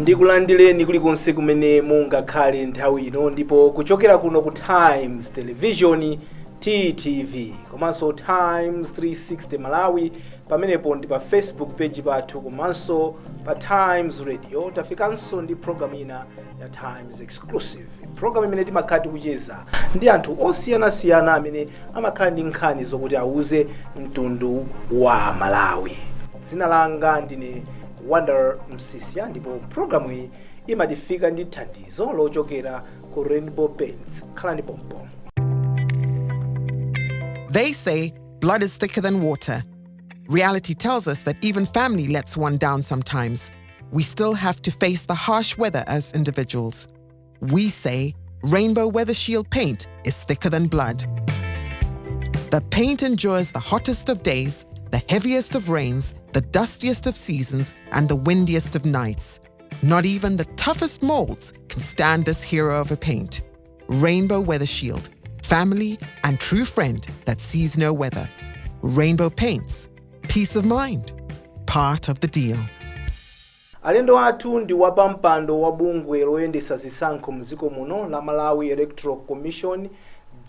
Ndikulandireni kulikonse kumene mungakhale nthawi ino, ndipo kuchokera kuno ku Times Television, TTV, komanso Times 360 Malawi, pamenepo ndi pa Facebook page pathu, komanso pa Times Radio. Tafikanso ndi program ina ya Times Exclusive, program imene timakhala tikucheza ndi anthu osiyanasiyana amene amakhala ndi nkhani zokuti auze mtundu wa Malawi. Dzina langa ndine Wonder Msisia, ndipo programu iyi imatifika ndi thandizo lochokera ku Rainbow Paints. Khalani pompo. They say blood is thicker than water. Reality tells us that even family lets one down sometimes. We still have to face the harsh weather as individuals. We say Rainbow Weather Shield paint is thicker than blood. The paint endures the hottest of days, the heaviest of rains, the dustiest of seasons, and the windiest of nights. Not even the toughest molds can stand this hero of a paint. Rainbow Weather Shield, family and true friend that sees no weather. Rainbow Paints, peace of mind, part of the deal. Alendo athu ndi wapampando wa bungwe loyendetsa zisankho mdziko muno la Malawi Electoral Commission,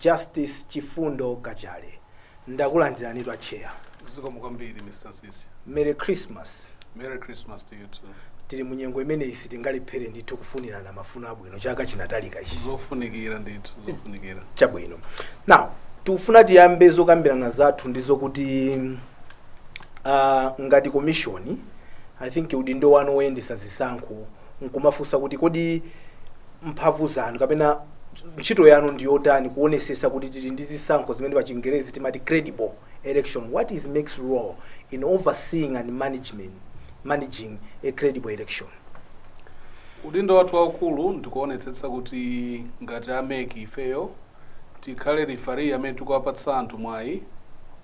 Justice Chifundo Kachale. Ndakulandirani, a Chair. Zikomo kwambiri, Mr. Sisi. Merry Christmas. Merry Christmas to you too. Tili munyengo imeneyi, sitingalephere ndithu kufunirana mafuno abwino, chaka chinatalika ichi. Zofunikira ndithu, zofunikira. Chabwino. Now, tikufuna tiyambe zokambirana zathu ndi zokuti ngati commission, I think udindo wanu woyendetsa zisankho, nkumafunsa kuti kodi mphamvu zanu kapena ntchito yanu ndi yotani kuonesesa kuti tili ndi zisankho zimene pa Chingerezi timati credible election? What is MEC's role in overseeing and managing a credible election? Udindo wathu waukulu ndikuonetsetsa kuti ngati a MEC ifeyo tikhale referee amene tikuwapatsa anthu mwayi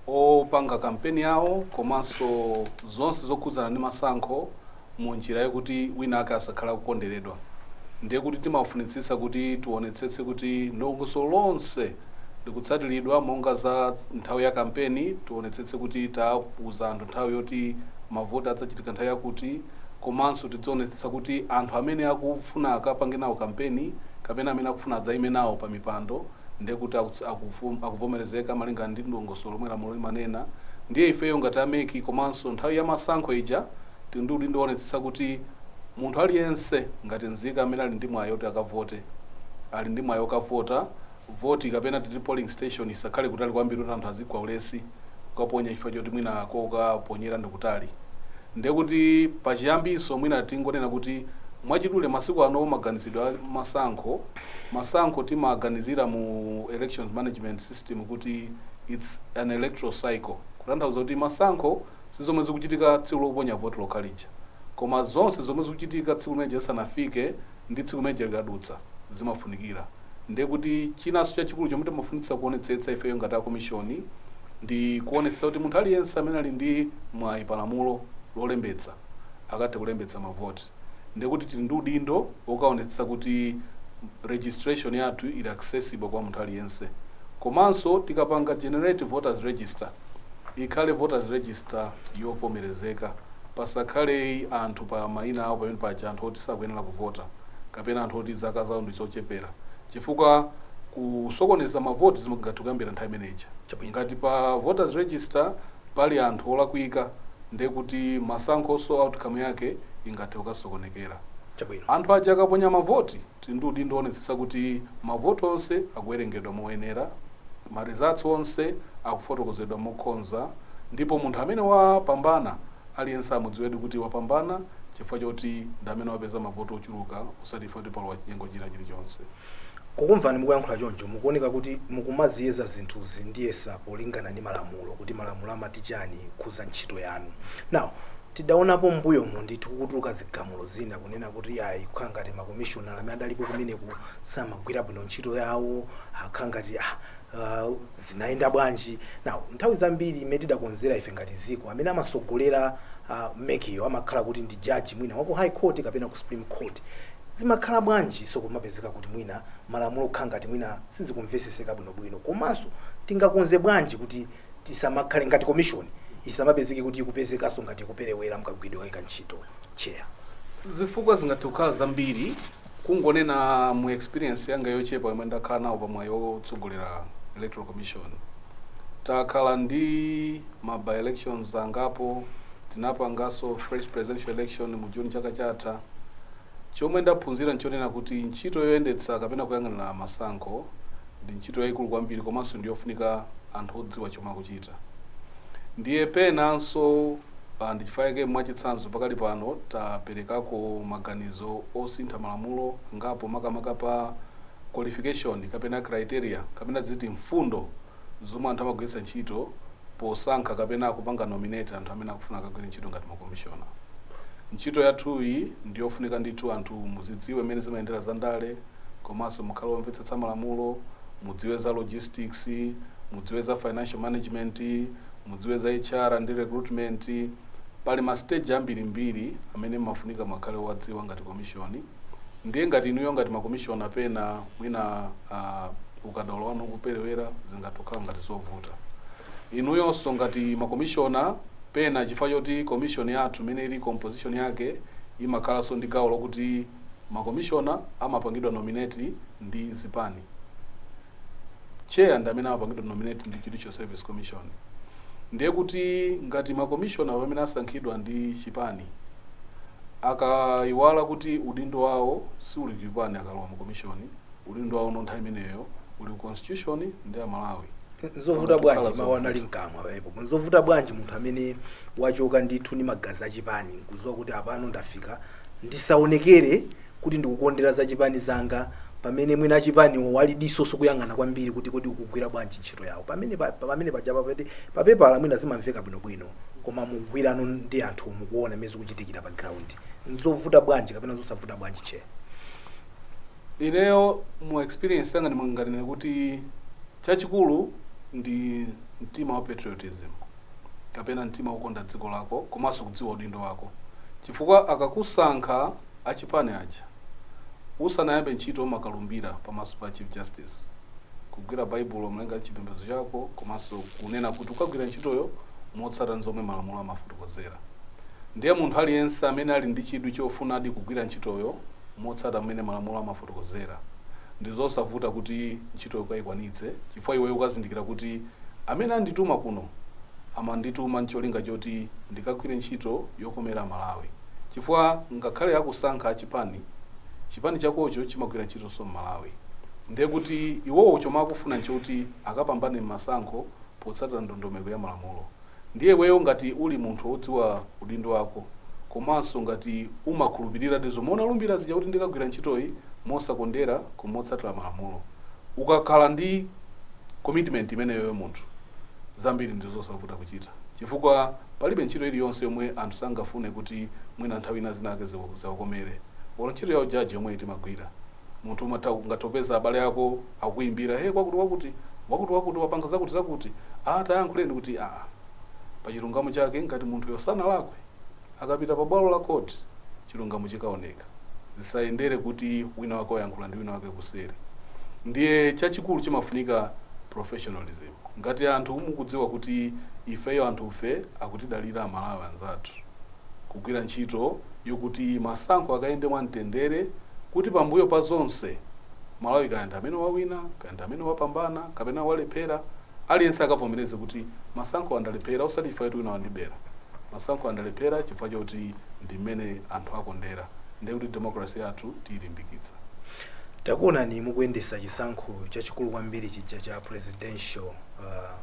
opanga kampeni yawo komanso zonse zokhudzana ndi masankho mu njira yakuti wina ake asakhala kukonderedwa. Ndiye kuti timafunitsitsa kuti tionetsetse kuti dongosolo lonse likutsatiridwa, monga za nthawi ya kampeni, tionetsetse kuti tauza anthu nthawi yoti mavoti adzachitika nthawi yakuti, komanso tidzionetsetsa kuti anthu amene akufuna akapange nawo kampeni kapena amene akufuna adzaime nawo pa mipando, ndiye kuti akuvomerezeka malingana ndi dongosolo lomwe lamulo limanena. Ndiye ifeyo ngati a MEC, komanso nthawi ya masankho ija, tili ndi udindo woonetsetsa kuti munthu aliyense ngati nzika amene ali ndi mwayi oti akavote ali ndi mwayi okavota. Voti kapena titi polling station isakhale kutali kwambiri kuti anthu azigwa ulesi kukaponya chifukwa choti mwina kokaponyera ndi kutali. Ndiye kuti pachiyambinso mwina tingonena kuti mwachidule, masiku ano maganizidwe a masankho timaganizira mu elections management system kuti it's an electoral cycle, kutanthauza kuti masankho sizomwe zikuchitika tsiku loponya voti lokhalija, koma zonse zomwe zikuchitika tsiku limene lisanafike ndi tsiku limene likadutsa zimafunikira. Ndiye kuti chinanso chachikulu chomwe timafunitsa kuonetsetsa ifeyo ngati a commission ndi kuonetsetsa kuti munthu aliyense amene ali ndi mwayi palamulo lolembetsa akathe kulembetsa mavoti. Ndiye kuti tili ndi udindo wokaonetsetsa kuti registration yathu ili accessible kwa munthu aliyense, komanso tikapanga generate voters register, ikhale voters register yovomerezeka, pasakhale anthu pa mayina awo pamene paja anthu oti sakuyenera kuvota kapena anthu oti zaka zawo ndi zochepera, chifukwa kusokoneza mavoti zimagathe kuyambira nthawi imeneja. Ngati pa voters register pali anthu olakwika, ndiye kuti masankhonso outcome yake ingathe kukasokonekera. Anthu aja akaponya mavoti, tili ndi udindo woonetsetsa kuti mavoti onse akuwerengedwa moyenera, ma results onse akufotokozedwa mokhonza, ndipo munthu amene wapambana aliyense amudziwedi kuti wapambana chifukwa choti ndi amene wapeza mavoti ochuluka, osati chifukwa kuti palowa chinyengo china chilichonse. Kukumvani mukuyankhula choncho, mukuoneka kuti mukumaziyeza zinthuzi ndiyesa polingana ndi malamulo, kuti malamulo amati chani khuza ntchito yanu. Now, tidaonapo mbuyomu ndithu kukutuluka zigamulo zina kunena kuti ayi, kukhala ngati makomishonala amene adalipo kumeneku samagwira bwino ntchito yawo, akhala ngati zinayenda bwanji. Now, nthawi zambiri imene tidakonzera ife ngati ziko, amene amasogolera MEC yo amakhala kuti ndi jaji mwina waku High Court kapena ku Supreme Court. Zimakhala bwanji so kumapezeka kuti mwina malamulo kukhala ngati mwina sizikumveseseka bwinobwino? Komanso tingakonze bwanji kuti tisamakhale ngati commission isamapezeke kuti ikupezekanso ngati ikuperewera mkagwiridwe kake ka ntchito, Chair? Zifukwa zingathe kukhala zambiri. Kungonena mu experience yanga yochepa yomwe ndakhala nawo pamwayi wotsogolera Electoral Commission, takhala ndi ma by elections angapo, tinapanganso fresh presidential election mu June chaka chatha. Chomwe ndaphunzira nchonena kuti ntchito yoyendetsa kapena kuyang'anira masankho ndi ntchito yayikulu kwambiri, komanso ndiyofunika anthu odziwa chomwe akuchita. Ndiye penanso ndichifukwa mwachitsanzo pakali pano taperekako maganizo osintha malamulo angapo, makamaka pa qualification kapena criteria kapena ziti mfundo zomwe anthu amagwiritsa ntchito posankha kapena kupanga nominate anthu amene akufuna akagwire ntchito ngati makomishona. Ntchito yathuyi ndiyofunika ndithu anthu muzidziwe mmene zimayendera zandale, komanso mukhale omvetsetsa malamulo, mudziwe za logistics, mudziwe za financial management, mudziwe za HR ndi recruitment. Pali ma stage ambirimbiri amene mafunika mukhale wadziwa ngati commission. Ndiye ngati inuyo ngati makomishona pena mwina ukadaulo wanu ukuperewera, zingatokhala ngati zovuta. Inuyonso ngati makomishona pena, chifukwa choti commission yathu imene ili composition yake imakhalanso ndi gawo lokuti makomishona amapangidwa nominate ndi zipani, chair ndi amene amapangidwa nominate ndi Judicial Service Commission. Ndiye kuti ngati makomishona pamene asankhidwa ndi chipani akayiwala kuti udindo wawo siuli kuchipani, akalowa mu commission udindo wawo nthawi imeneyo uli ku constitution ndi Amalawi. Nzovuta bwanji? Kukhala Mawu anali mkamwa pamenepo. Nzovuta bwanji munthu amene wachoka ndithu ndi magazi achipani nkudziwa kuti apano ndafika, ndisaonekere kuti ndikukondera za chipani zanga, pamene mwina achipaniwo wali diso kuyang'ana kwambiri kuti kodi ukugwira bwanji ntchito yawo? Pamene pamene paja papete papepala mwina zimamveka bwinobwino, koma mugwirano ndi anthu, mukuona mmene zikuchitikira pa ground. Nzovuta bwanji kapena zosavuta bwanji, che? Ineyo mu experience yanga ndimanganene kuti chachikulu ndi mtima wa patriotism kapena mtima wokonda dziko lako, komanso kudziwa udindo wako, chifukwa akakusankha achipani aja, usanayambe ntchito umakalumbira pamaso pa Chief Justice, kugwira Baibulo mlenga chipembedzo chako, komanso kunena kuti ukagwira ntchitoyo motsata zomwe malamulo amafotokozera. Ndiye munthu aliyense amene ali ndi chidwi chofunadi kugwira ntchitoyo motsata mmene malamulo amafotokozera, ndi zosavuta kuti ntchitoyo ukayikwanitse, chifukwa iweyo ukazindikira kuti amene andituma kuno amandituma ncholinga choti ndikagwire ntchito yokomera Malawi, chifukwa ngakhale akusankha achipani, chipani chakocho chimagwira ntchitonso mMalawi. Ndiye kuti iwowo chomwe akufuna nchoti akapambane m'masankho potsatira ndondomeko ya malamulo. Ndiye iweyo ngati uli munthu wodziwa udindo wako, komanso ngati umakhulupirira ndi zomwe unalumbira zija kuti ndikagwira ntchitoyi mosakondera koma motsatira malamulo, ukakhala ndi commitment imeneyo munthu, zambiri ndi zosavuta kuchita, chifukwa palibe ntchito iliyonse yomwe anthu sangafune kuti mwina nthawi ina zinake ziwakomere. Olo ntchito ya ujaji yomwe timagwira, munthu umatha ungatopeza abale ako akuyimbira, "He, kwakuti wakuti wakuti wakuti wapanga zakuti zakuti, ah, tayankhuleni." Kuti ah, pa chilungamo chake ngati munthuyo sanalakwe, akapita pa bwalo la court chilungamo chikaoneka. Zisayendere kuti wina wake wayankhula ndi wina wake kuseri. Ndiye chachikulu chimafunika professionalism. Ngati anthu mukudziwa kuti ifeyo anthufe akutidalira Amalawi anzathu kugwira ntchito yokuti masankho akayende mwamtendere, kuti pambuyo pa zonse Malawi kaya ndi amene wawina, kaya ndi amene wapambana kapena walephera, aliyense akavomereze kuti masankho andalephera osati chifukwa choti wina wandibera, masankho andalephera chifukwa choti ndi mmene anthu akondera, ndiye kuti democracy yathu tiyilimbikitsa. Takuonani mukuyendesa chisankho chachikulu kwambiri chija cha presidential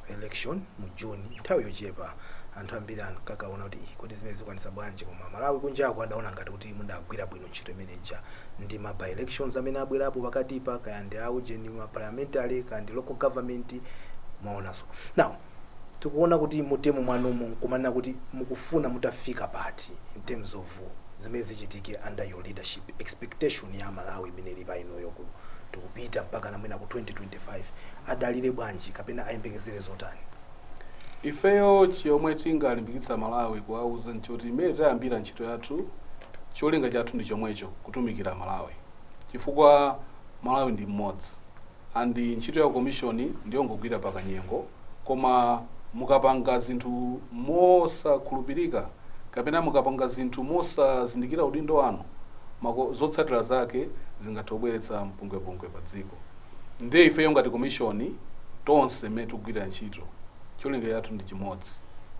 election mu June, nthawi yochepa. Anthu ambiri ankakaona kuti, "Ih, kodi zimene zikwanisa bwanji?" Koma Malawi kunjako adaona ngati kuti mudagwira bwino ntchito imeneja. Ndi ma by elections amene abwerapo pakatipa, kaya ndi aujeni ma parliamentary, kaya ndi local government, mwaonanso. Now tikuona kuti mu term mwanumu nkumanena kuti mukufuna mutafika pati in terms of zimene zichitike under your leadership? Expectation ya Malawi imene ili pa inuyo tikupita mpaka namwina ku 2025, adalire bwanji kapena ayembekezere zotani? Ifeyo chomwe tingalimbikitsa Malawi kuwauza nchoti imene tayambira ntchito yathu, cholinga chathu ndi chomwecho, kutumikira Malawi, chifukwa Malawi ndi mmodzi. And ntchito ya commission ndiyongogwira pakanyengo, koma mukapanga zinthu mosakhulupirika Kapena mukapanga zinthu mosazindikira udindo wanu, zotsatira zake zingathe kubweretsa mpungwepungwe pa dziko. Ndiye ifeyo ngati commission, tonse mmene tikugwirira ntchito, cholinga chathu ndi chimodzi: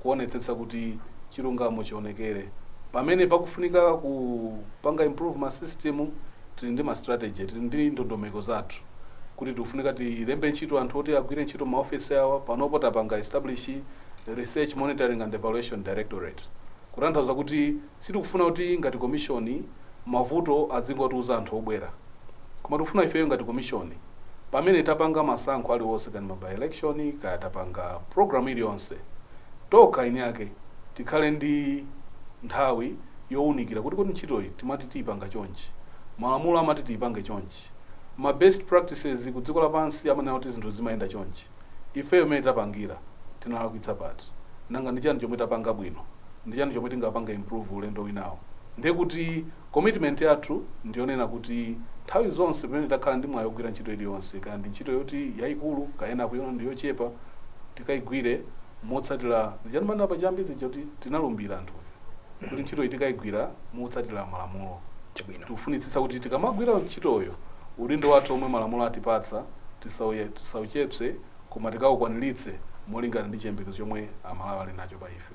kuonetsetsa kuti chilungamo chionekere. Pamene pakufunika kupanga improve ma system, tili ndi ma strategy, tili ndi ndondomeko zathu kuti tikufunika tilembe ntchito anthu oti agwire ntchito maofesi awa. Panopo tapanga establish Research, Monitoring and Evaluation Directorate, kutanthauza kuti sitikufuna kuti ngati commission mavuto adzingotiuza anthu obwera, koma tikufuna ifeyo ngati commission, pamene tapanga masankho aliwonse, kani ma by election, kaya tapanga program iliyonse, tokha eni ake tikhale ndi nthawi yowunikira kuti ntchitoyi timati tiyipanga chonchi, malamulo amati tiyipange chonchi, ma best practices ku dziko lapansi amanena kuti zinthu zimayenda chonchi, ifeyo imene tapangira tinalakwitsa pati, nanga ndi chani chomwe tapanga bwino, ndi chani chomwe tingapanga improve ulendo winawo? Ndiye kuti commitment yathu ndiyonena kuti nthawi zonse pamene takhala ndi mwayi wogwira ntchito iliyonse, kaya ndi ntchito yoti yayikulu, kaya kuiona ndi yochepa, tikayigwire motsatira zijanimana pachambi zija kuti tinalumbira anthufe kuti ntchito iyi tikayigwira motsatira malamulo. Tikufunitsitsa kuti tikamagwira ntchitoyo, udindo wathu omwe malamulo atipatsa tisauchepse, koma tikaukwaniritse molingana ndi chiyembekezo chomwe Amalawi ali nacho pa ife.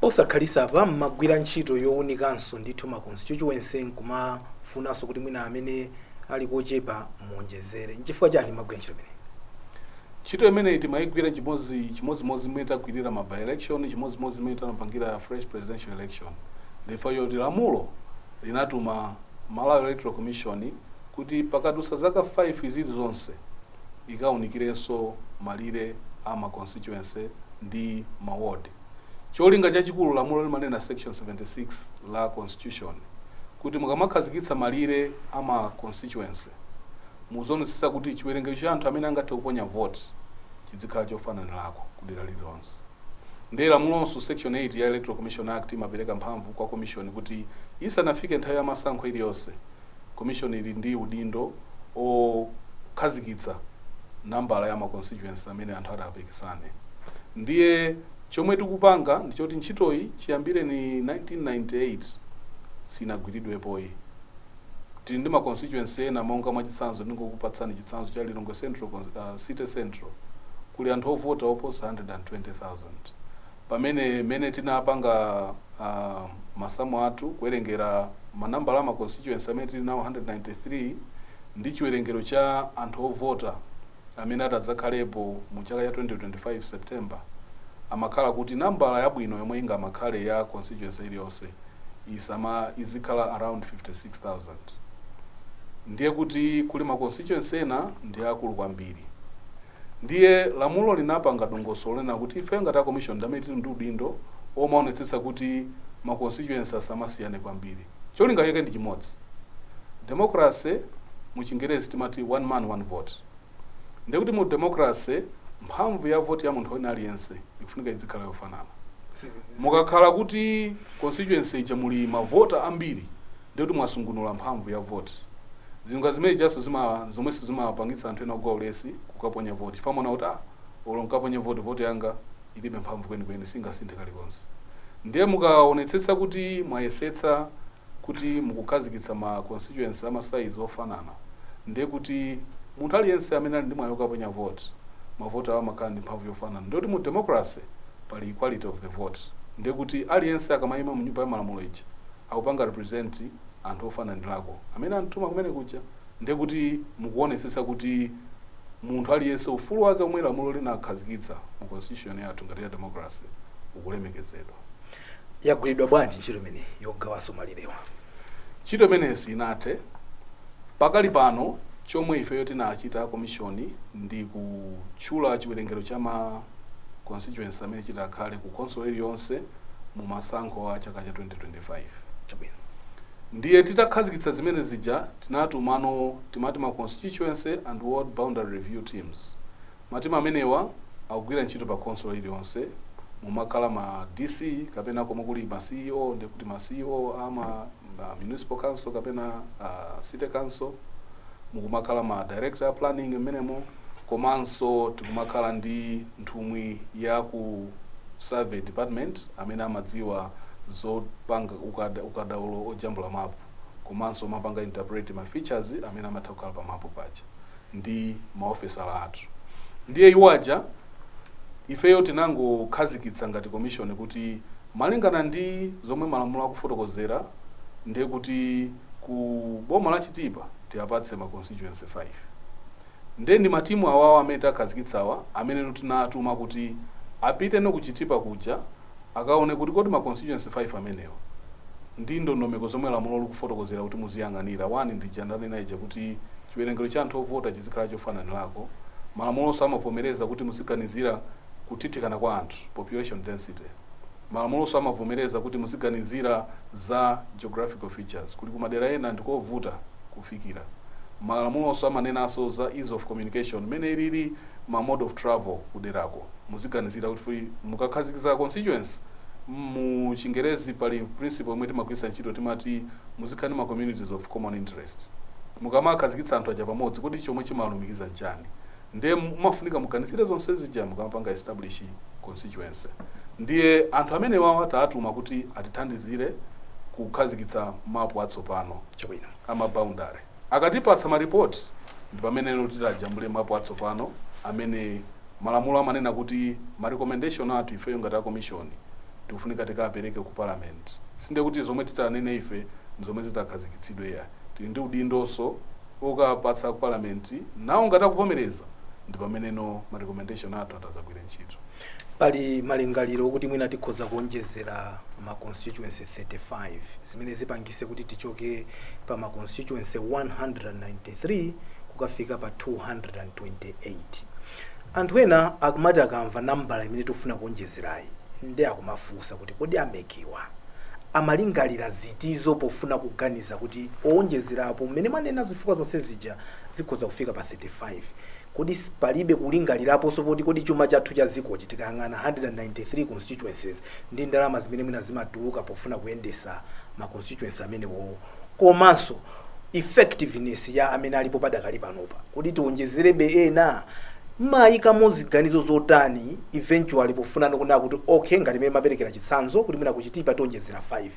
Posakhalisa apa mmagwira ntchito yowunikanso ndithu ma constituency, nkumafunanso kuti mwina amene ali kochepa muonjezere. Nchifukwa chani mmagwira ntchito imeneyi? Ntchito imeneyi timayigwira chimodzimodzi imene tagwirira ma by election, chimodzimodzi imene tanapangira fresh presidential election. Ndifo yoti lamulo linatuma Malawi Electoral Commission kuti pakadutsa zaka 5 zili zonse ikawunikirenso malire a ma constituency ndi ma ward. Cholinga chachikulu, lamulo limanena section 76 la constitution kuti mukamakhazikitsa malire a ma constituency, muzionetsetsa kuti chiwerengero cha anthu amene angathe kuponya vote chizikhala chofananirako kudera lililonse. Ndiye lamulonso section 8 ya Electoral Commission Act imapereka mphamvu kwa commission kuti isanafike nthawi ya masankho iliyonse, commission ili ndi udindo okhazikitsa nambala ya ma constituency amene anthu atapikisane. Ndiye chomwe tikupanga ndichoti ntchitoyi chiyambire ni 1998 sinagwiridwepoyi. Tili ndi ma constituency ena, monga mwachitsanzo, ndingokupatsani chitsanzo cha Lilongwe Central, City Central, kuli anthu ovota oposa 120,000, pamene mene tinapanga masamu athu kuwerengera manambala ama constituency amene tili nawo 193 ndi chiwerengero cha anthu ovota amene atadzakhalepo mu chaka cha 2025 September, amakhala kuti nambala yabwino yomwe ingamakhale ya constituency iliyonse isama izikhala around 56,000. Ndiye kuti kuli ma constituency ena ndi akulu kwambiri. Ndiye lamulo linapanga dongosolo lena kuti ife ngati a commission ndamene tili ndi udindo omaonetsetsa kuti ma constituency asamasiyane kwambiri. Cholinga chake ndi chimodzi: democracy, mu Chingerezi timati one man, one vote. Ndiye kuti mu democracy mphamvu ya vote ya munthu wina aliyense ikufunika izikhala yofanana. Mukakhala kuti constituency ija muli mavota ambiri, ndiye kuti mwasungunula mphamvu ya vote. Zinthu zimene jaso zima zomwenso zimapangitsa anthu ena kugwa ulesi kukaponya vote, chifukwa amaona kuti, ah, olo nkaponye vote, vote yanga ilibe mphamvu kwenikweni, singasinthe kalikonse. Ndiye mukaonetsetsa kuti mwayesetsa kuti mukukhazikitsa ma constituency ama size ofanana, ndiye kuti munthu aliyense amene ali ndi mwayi wokaponya vote, mavoti awo amakhala ndi mphamvu yofanana. Ndiye kuti mu democracy pali equality of the vote. Ndiye kuti aliyense akamayima mu nyumba ya malamulo ija akupanga represent anthu ofananirako amene antuma kumene kuja. Ndiye kuti mukuonetsetsa kuti munthu aliyense ufulu wake omwe lamulo linakhazikitsa mu constitution yathu ngati ya democracy ukulemekezedwa. Yagwiridwa bwanji ntchito imene yogawanso malirewa? Ntchito imeneyi sinathe pakali pano. Chomwe ifeyo tinachita commission ndi kutchula chiwerengero cha ma constituency amene chitakhale ku council iliyonse mu masankho a chaka cha 2025. Ndiye titakhazikitsa zimene zija, tinatumano timati ma constituency and ward boundary review teams. Matimu amenewa akugwira ntchito pa council iliyonse. Mumakhala ma DC kapena komwe kuli ma CEO, ndikuti ma CEO ama ma municipal council kapena city council, mukumakhala ma director planning mmenemo, komanso tikumakhala ndi nthumwi ya ku survey department amene amadziwa Zopanga ukadaulo ojambula mapu komanso mapanga interpret ma features amene amatha kukhala pa mapu paja ndi maofesala athu. Ndiye iwaja ifeyo tinangokhazikitsa ngati commission kuti malingana ndi zomwe malamulo akufotokozera, ndiye kuti ku boma la Chitipa tiyapatse ma constituency 5. Ndiye ndi matimu awawa amene takhazikitsawa amene tinatuma kuti apite no kuchitipa kuja, akaone kuti kodi ma constituency 5 amenewa ndi ndondomeko zomwe lamulo likufotokozera kuti muziyang'anira. One, ndi jandanena ija kuti chiwerengero cha anthu ovota chizikhala chofananirako. Malamulo amavomereza kuti muziganizira kuthithikana kwa anthu, population density. Malamulo amavomereza kuti muziganizira za geographical features, kuti kumadera ena ndikovuta kufikira. Malamulo amanenanso za ease of communication, mmene ilili ma mode of travel kuderako. Muziganizira kuti mukakhazikitsa constituency, mu Chingerezi pali principle yomwe timagwiritsa ntchito, timati muzikhala ndi ma communities of common interest. Mukamakhazikitsa anthu aja pamodzi, kuti chomwe chimalumikiza nchani? Ndiye mumafunika muganizire zonse zija mukamapanga establish constituency. Ndiye anthu amene wawa taatuma kuti atithandizire kukhazikitsa mapu atsopano ama boundary. Akatipatsa maripoti, ndi pamene titajambule mapu atsopano amene malamulo amanena kuti ma recommendation athu ifeyo ngati a commission tikufunika tikapereke ku parliament. Sinde kuti zomwe titanene ife ndi zomwe zitakhazikitsidwe ya, tili ndi udindonso okapatsa ku parliament, nawo ngati akuvomereza, ndi pameneno ma recommendation athu atazagwire ntchito. Pali malingaliro okuti mwina tikhoza kuonjezera ma constituency 35, zimene zipangise kuti tichoke pa ma constituency 193 kukafika pa 228. Anthu ena akumati akamva nambala imene tikufuna kuonjezerayi, ndi akumafunsa kuti kodi a MEC wa amalingalira zitizo pofuna kuganiza kuti owonjezerapo, mmene manena zifukwa zonse zija, zikhoza kufika pa 35? Kodi palibe kulingaliraponso poti kodi chuma chathu cha zikochi, tikayang'ana 193 constituencies ndi ndalama zimene mwina zimatuluka pofuna kuyendesa ma constituency amenewo, komanso effectiveness ya amene alipo padakali panopa, kuti tionjezerebe ena, mayikamo ziganizo zotani eventually pofuna kunena kuti okay, ngati imene maperekera chitsanzo kuti mwina kuchitipa tionjezera 5,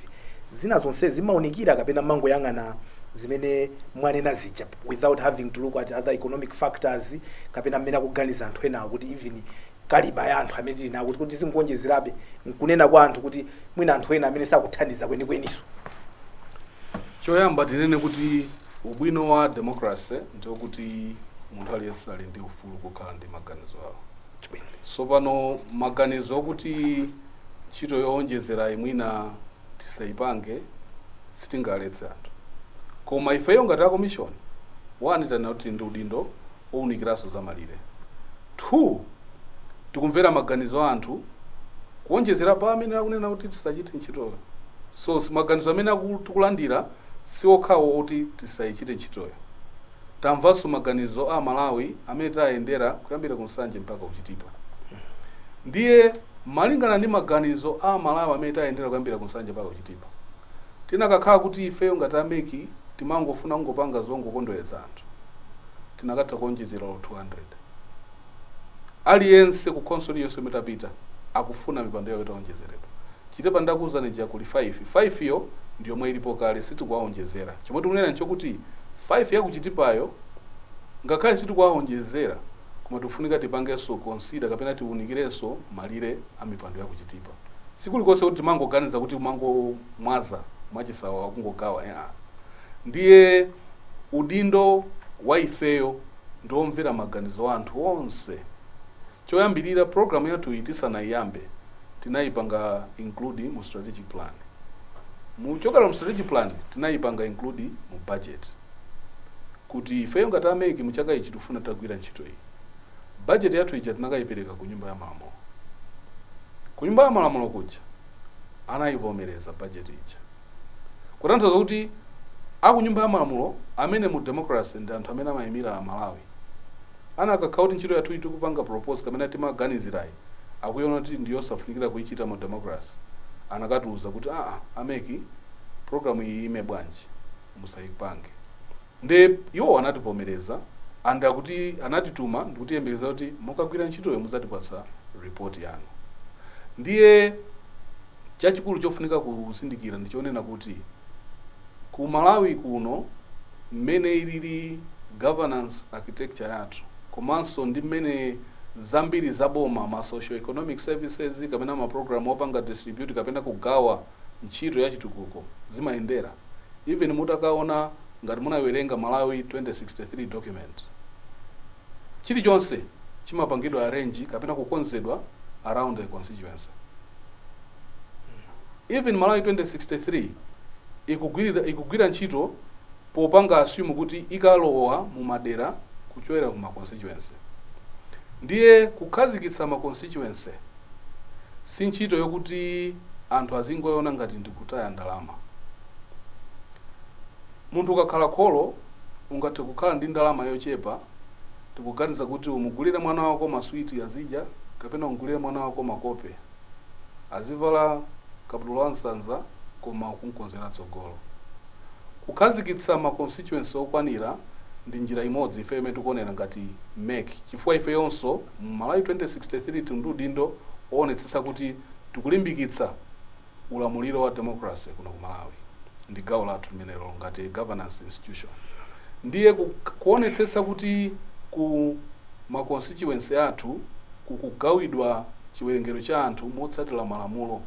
zina zonse zimaunikira, kapena mangoyang'ana zimene mwanena zija without having to look at other economic factors, kapena mmene akuganiza anthu enawo, kuti even caliber ya anthu amene tili nawo, kuti zingonjezerabe, nkunena kwa anthu kuti mwina anthu ena amene sakuthandiza kwenikweniso? Choyamba tinene kuti ubwino wa democracy ndiokuti munthu aliyense ali ndi ufulu kukhala ndi maganizo awo. So pano maganizo okuti ntchito yowonjezera imwina tisayipange, sitingaletse anthu. Koma ifeyo ngati a commission, one, tanena kuti ndi udindo owunikiranso za malire. Two, tikumvera maganizo a anthu kuwonjezera pa amene akunena kuti tisachite ntchitoyo. So maganizo amene tikulandira si okhawo oti tisayichite ntchitoyo. Tamvanso maganizo a Malawi amene tayendera kuyambira ku Nsanje mpaka kuchitipa. Ndiye malingana ndi maganizo a Malawi amene tayendera kuyambira ku Nsanje mpaka kuchitipa, tinakakhala kuti ifeyo ngati a MEC timangofuna kungopanga zongokondweretsa anthu, tinakatha kuonjezera 200. Aliyense ku council iliyonse imene tapita akufuna mipando yawo itaonjezeredwa. Chitipa ndakuwuzani ija kuli 5, 5 yo ndi yomwe ilipo kale, sitikuwaonjezera. Chomwe tikunena nchokuti 5 yakuchitipayo, ngakhale sitikuwaonjezera, koma tikufunika tipangenso consider kapena tiwunikirenso malire a mipando yakuchitipa. Sikulikonse kuti timangoganiza kuti kumangomwaza mwachisawawa, kungogawa ya. Ndiye udindo wa ifeyo ndiwomvera maganizo a anthu onse. Choyambirira, program yathu iyi tisanayiyambe tinayipanga include mu strategic plan. Muchokera mu strategic plan tinayipanga include mu budget, kuti ifeyo ngati a MEC mu chaka ichi tikufuna tagwira ntchito iyi. Budget yathu ija tinakayipereka ku Nyumba ya Malamulo. Ku Nyumba ya Malamulo kuja anayivomereza budget ija, kutanthauza kuti aku Nyumba ya Malamulo, amene mu democracy ndi anthu amene amayimira Amalawi, anakakhala kuti ntchito yathu tikupanga propose kapena timaganizirayi akuiona kuti ndiyosafunikira kuichita mu democracy, anakatiuza kuti aa, a MEC, program iyi ime bwanji, musayipange. Ndi iwo anativomereza and akuti anatituma ndikutiyembekeza kuti mukagwira ntchitoyo muzatipatsa report yanu. Ndiye Chachikulu chofunika kuzindikira ndichonena kuti ku Malawi kuno, mmene ilili governance architecture yathu, komanso ndi mmene zambiri zaboma, ma socio economic services kapena ma program opanga distribute kapena kugawa ntchito ya chitukuko zimayendera, even mutakaona ngati munawerenga Malawi 2063 document, chilichonse chimapangidwa arrange kapena kukonzedwa around the constituency. Even Malawi 2063 ikugwira ntchito popanga assume kuti ikalowa mu madera kuchokera ku ma constituency. Ndiye kukhazikitsa ma constituency si ntchito yokuti anthu azingoyona ngati ndikutaya ndalama. Munthu ukakhala kholo, ungathe kukhala ndi ndalama yochepa, tikuganiza kuti umugulire mwana wako maswiti azidya kapena umugulire mwana wako makope azivala kabudula wa nsanza, koma ukunkonzera tsogolo. Kukhazikitsa ma constituency okwanira ndi njira imodzi ife imene tikuonera ngati MEC, chifukwa ifeyonso mu Malawi 2063 tili ndi udindo oonetsetsa kuti tikulimbikitsa ulamuliro wa democracy kuno ku Malawi. Ndi gawo lathu limenelo ngati governance institution. Ndiye kuonetsetsa kuti ku ma constituency athu kukugawidwa chiwerengero cha anthu motsatira malamulo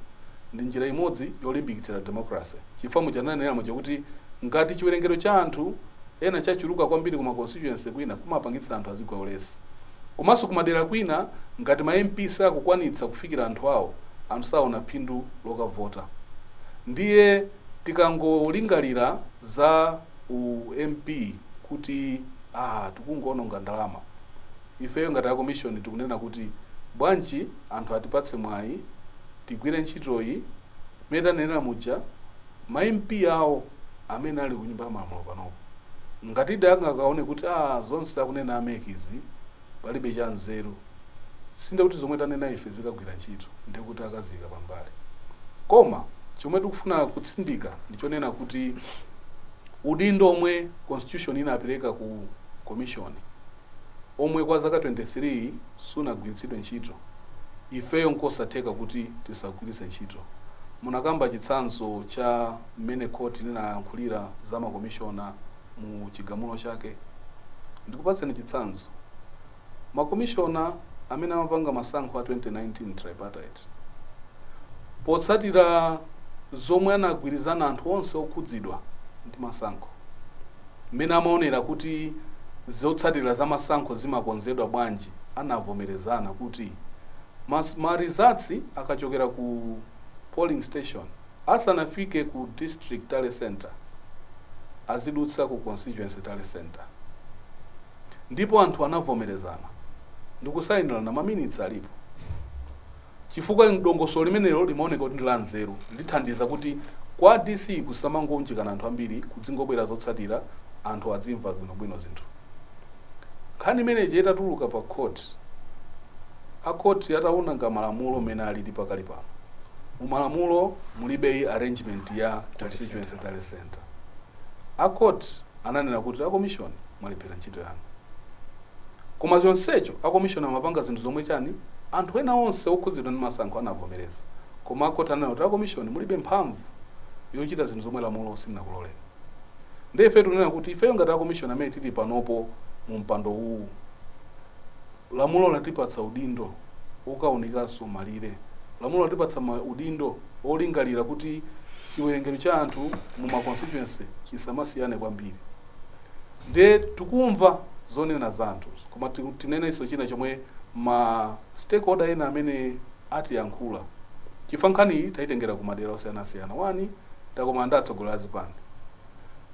ndi njira imodzi yolimbikitsira democracy, chifukwa muchananena muja kuti ngati chiwerengero cha anthu ena chachuluka kwambiri kuma constituency kwina, kumapangitsa anthu azigwa ulesi. Komanso kumadera kwina, ngati ma MP sakukwanitsa kufikira anthu awo, anthu saona phindu lokavota. Ndiye tikangolingalira za u MP kuti tikungoononga ndalama, ifeyo ngati a commission tikunena kuti bwanji anthu atipatse mwayi tigwire ntchitoyi. Mmene tanenera muja, ma MP awo amene ali ku Nyumba ya Malamulo panopo, ngatidi angakaone kuti zonse akunena a MEC izi palibe cha nzeru, sinde kuti zomwe tanena ife zikagwira ntchito, ndiye kuti akazika pambali. Koma chomwe tikufuna kutsindika ndichonena kuti udindo omwe constitution inapereka ku commission, omwe kwa zaka 23 sunagwiritsidwe ntchito, ifeyo nkosatheka kuti tisagwiritse ntchito. Munakamba chitsanzo cha mmene court linayankhulira za makomishona mu chigamulo chake. Ndikupatseni chitsanzo: makomishona amene amapanga masankho a 2019 tripartite, potsatira zomwe anagwirizana anthu onse okhudzidwa ndi masankho, mmene amaonera kuti zotsatira za masankho zimakonzedwa bwanji, anavomerezana kuti ma results akachokera ku polling station asanafike ku district tally center, azidutsa ku constituency tally center. Ndipo anthu anavomerezana ndikusayinirana, ma minutes alipo, chifukwa dongosolo limenelo limaoneka kuti ndi la nzeru, lithandiza kuti kwa DC kusamangounjikana anthu ambiri, kudzingobwera zotsatira, anthu adzimva bwinobwino zinthu. Nkhani imeneyi itatuluka pa court, a court ataona nga malamulo mmene alili pakali pano, mu malamulo mulibe arrangement ya constituency tally center, a court ananena kuti a commission mwalephera ntchito yanu. Koma zonsecho a commission amapanga zinthu zomwe chani, anthu ena onse okhudzidwa ndi masankho anavomereza, koma a court ananena kuti a commission mulibe mphamvu yochita zinthu zomwe lamulo silinakuloleni. Ndiye ife tunena kuti ifeyo ngati a commission amene tili panopo mu mpando uwu, lamulo latipatsa udindo okaunikanso malire, lamulo latipatsa udindo olingalira kuti chiwerengero cha anthu mu ma constituency chisamasiyane kwambiri. Ndiye tikumva zonena za anthu, koma tinenenso china chomwe ma stakeholder ena amene atiyankhula, chifukwa nkhani iyi tayitengera ku madera osiyanasiyana. One, takomana ndi atsogoleri a zipani.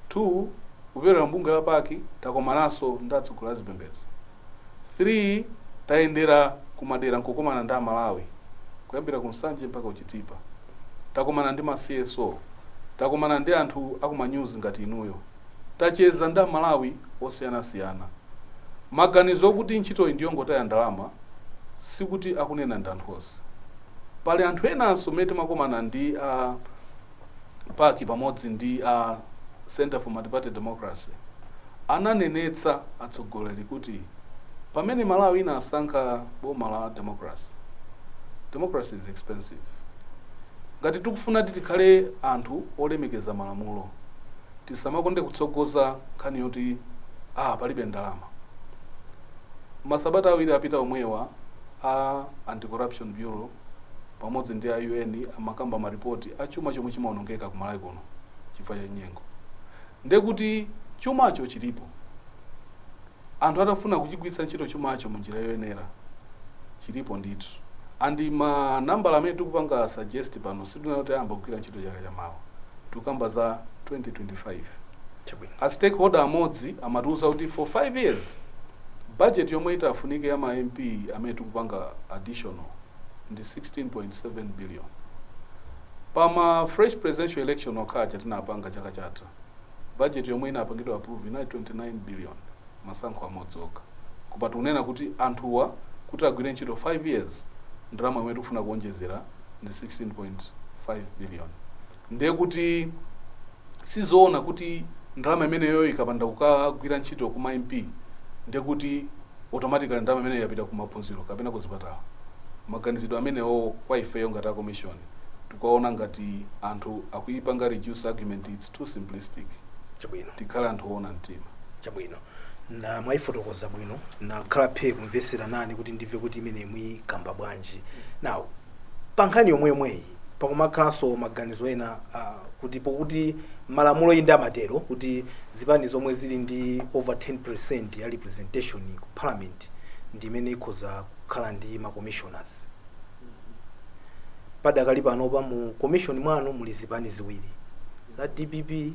Two, kupyolera mbungwe la PAC takomananso ndi atsogoleri a zipembedzo. Three, tayendera kumadera nkukomana ndi Amalawi kuyambira ku Nsanje mpaka kuchitipa. Takomana ndi ma CSO, takomana ndi anthu akumanyuzi ngati inuyo, tacheza ndi Amalawi osiyanasiyana. Maganizo okuti ntchitoyi ndiyongotaya ndalama sikuti akunena ndi anthu onse. Pali anthu enanso mmene timakomana ndi a PAC pamodzi ndi a Center for Multiparty Democracy, ananenetsa atsogoleri kuti pamene Malawi inasankha boma la democracy, democracy is expensive. Ngati tikufuna tikhale anthu olemekeza malamulo, tisamakonde kutsogoza nkhani yoti palibe ndalama. Masabata 2 apita omwewa, a Anti-Corruption Bureau pamodzi ndi a UN amakamba maripoti a chuma chomwe chimaonongeka ku Malawi kuno chifukwa cha nyengo. Ndekuti chumacho chilipo, anthu atafuna kuchigwiritsa ntchito chumacho munjira yoyenera, chilipo ndithu. And manambala amene tikupanga suggest pano, sitinena kuti ayamba kugwira ntchito chaka chamawa, tikukamba za 2025. A stakeholder amodzi amatiuza kuti for 5 years budget yomwe itafunike ya ma MP amene tikupanga additional ndi 16.7 billion. Pama fresh presidential election okhaja tinapanga chaka chatha, budget yomwe inapangidwa approve inali 29 billion, masankho amodzi okha. Koma tikunena kuti anthuwa kuti agwire ntchito 5 years, ndalama yomwe tikufuna kuonjezera ndi 16.5 billion. Ndiye kuti sizoona kuti ndalama imeneyo ikapanda kukagwira ntchito kuma MP, ndiye kuti automatically ndalama imeneyo yapita kumaphunziro kapena kuzipatala. Maganizidwe amenewo kwa ifeyo ngati a commission tikuwaona ngati anthu akuipanga reduce argument, it's too simplistic. Tikhale anthu oona mtima. Chabwino, na mwayifotokoza bwino, nakhala phee kumvesera nane kuti ndimve kuti imene mwikamba bwanji. Now, pa nkhani yomweyomweyi pakumakhalanso maganizo ena kuti pokuti malamulo inde amatero kuti zipani zomwe zili ndi over 10% ya representation ku parliament ndi imene ikhoza kukhala ndi ma commissioners. Padakali panopa mu commission mwanu muli zipani ziwiri za DPP,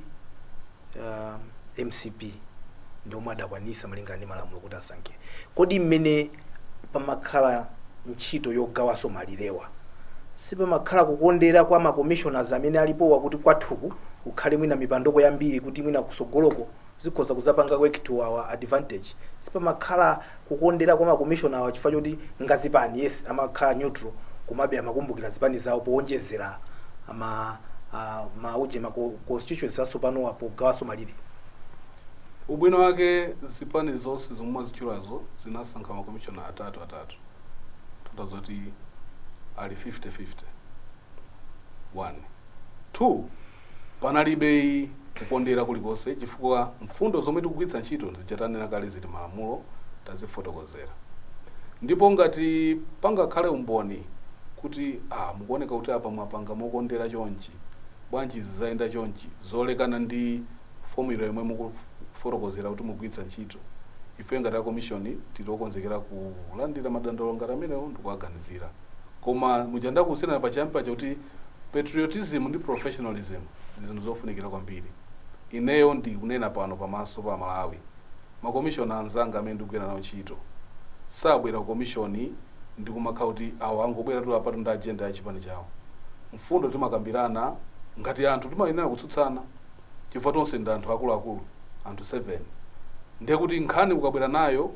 MCP, ndi omwe adakwanisa malingana ndi malamulo kuti asankhe. Kodi mmene pamakhala ntchito yogawanso malirewa, sipamakhala kukondera kwa ma commissioners amene alipowa kuti kwathuku kukhale mwina mipandoko yambiri, kuti mwina kusogoloko zikhoza kuzapanga work to our advantage? Sipamakhala kukondera kwa ma commissioner awa chifukwa choti ngazipani, yes, amakhala neutral, komabe amakumbukira zipani zawo powonjezera ama mauje ma constituency atsopanowa pogawanso malire? Ubwino wake, zipani zonse zomwe mwazitchulazo zinasankha makomishona atatu atatu, tanthauza kuti ali 50-50. 1, 2, panalibe kukondera kulikonse chifukwa mfundo zomwe tikugwiritsa ntchito ndizichatanena kale, zili malamulo, tazifotokozera. Ndipo ngati pangakhale umboni kuti mukuoneka kuti apa mwapanga mokondera chonchi, bwanji izi zayenda chonchi, zolekana ndi formula yomwe mukufotokozera kuti mugwiritsa ntchito, ife ngati a commission tili okonzekera kulandira madandaulo ngati amenewo ndikuwaganizira. Koma muja ndakuwuzirana pachiyambi paja kuti patriotism ndi professionalism ndi zinthu zofunikira kwambiri. Ineyo ndikunena pano pamaso pa Malawi, makomishona anzanga amene ndikugwira nawo ntchito sabwera ku commission ndi kumakhala kuti awo angobwera tu apatu ndi agenda ya chipani chawo. Mfundo timakambirana ngati anthu, timayenera kutsutsana chifukwa tonse ndi anthu akuluakulu, anthu 7. Ndiye kuti nkhani ukabwera nayo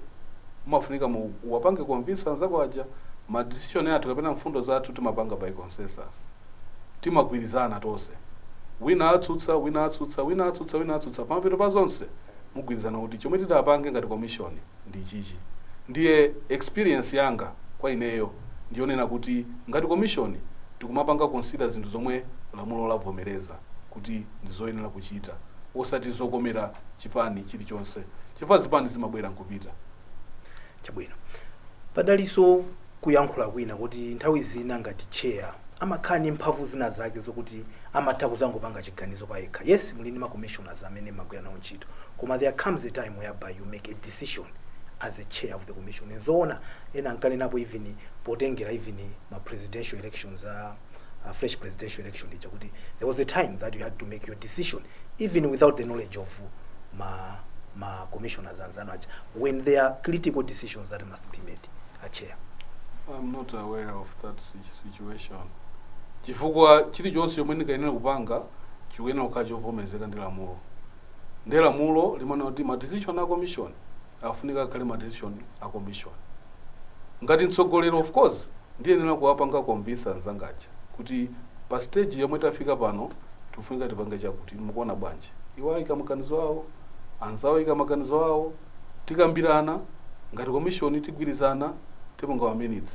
umafunika mu wapange convince anzako aja. Ma decision athu kapena mfundo zathu timapanga by consensus, timagwirizana tonse. Wina atsutsa, wina atsutsa, wina atsutsa, wina atsutsa, pamapeto pa zonse mugwirizana kuti chomwe titapange ngati commission ndi chichi. Ndiye experience yanga kwa ineyo ndiyonena kuti ngati commission tikumapanga consider zinthu zomwe lamulo lavomereza kuti ndizoyenera kuchita, osati zokomera chipani chilichonse, chifukwa zipani zimabwera nkupita. Chabwino, padalinso kuyankhula kwina kuti nthawi zina ngati chair amakhala ndi mphamvu zina zake zokuti amatha kuzangopanga chiganizo payekha. Yes, muli ndi ma commissioners amene mmagwira nawo ntchito, koma there comes a time whereby you make a decision as a chair of the commission. Nzoona ena ankanenapo even potengera even ma presidential elections, a fresh presidential election ija, kuti there was a time that you had to make your decision even without the knowledge of ma commissioners anzanu aja, when there are critical decisions that must be made, a chair. I'm not aware of that situation, chifukwa chilichonse chomwe ndikayenera kupanga chikuyenera kukhala chovomerezeka ndi lamulo. Ndi lamulo limanena kuti ma decision a commission afunika akhale ma decision a commission. Ngati mtsogoleri, of course ndiyenera kuwapanga convince anzangaja kuti pa stage yomwe tafika pano tifunika tipange chakuti, mukuona bwanji? Iwo ayika maganizo awo, anzawo ayika maganizo awo, tikambirana ngati commission, tigwirizana, tipanga ma minutes.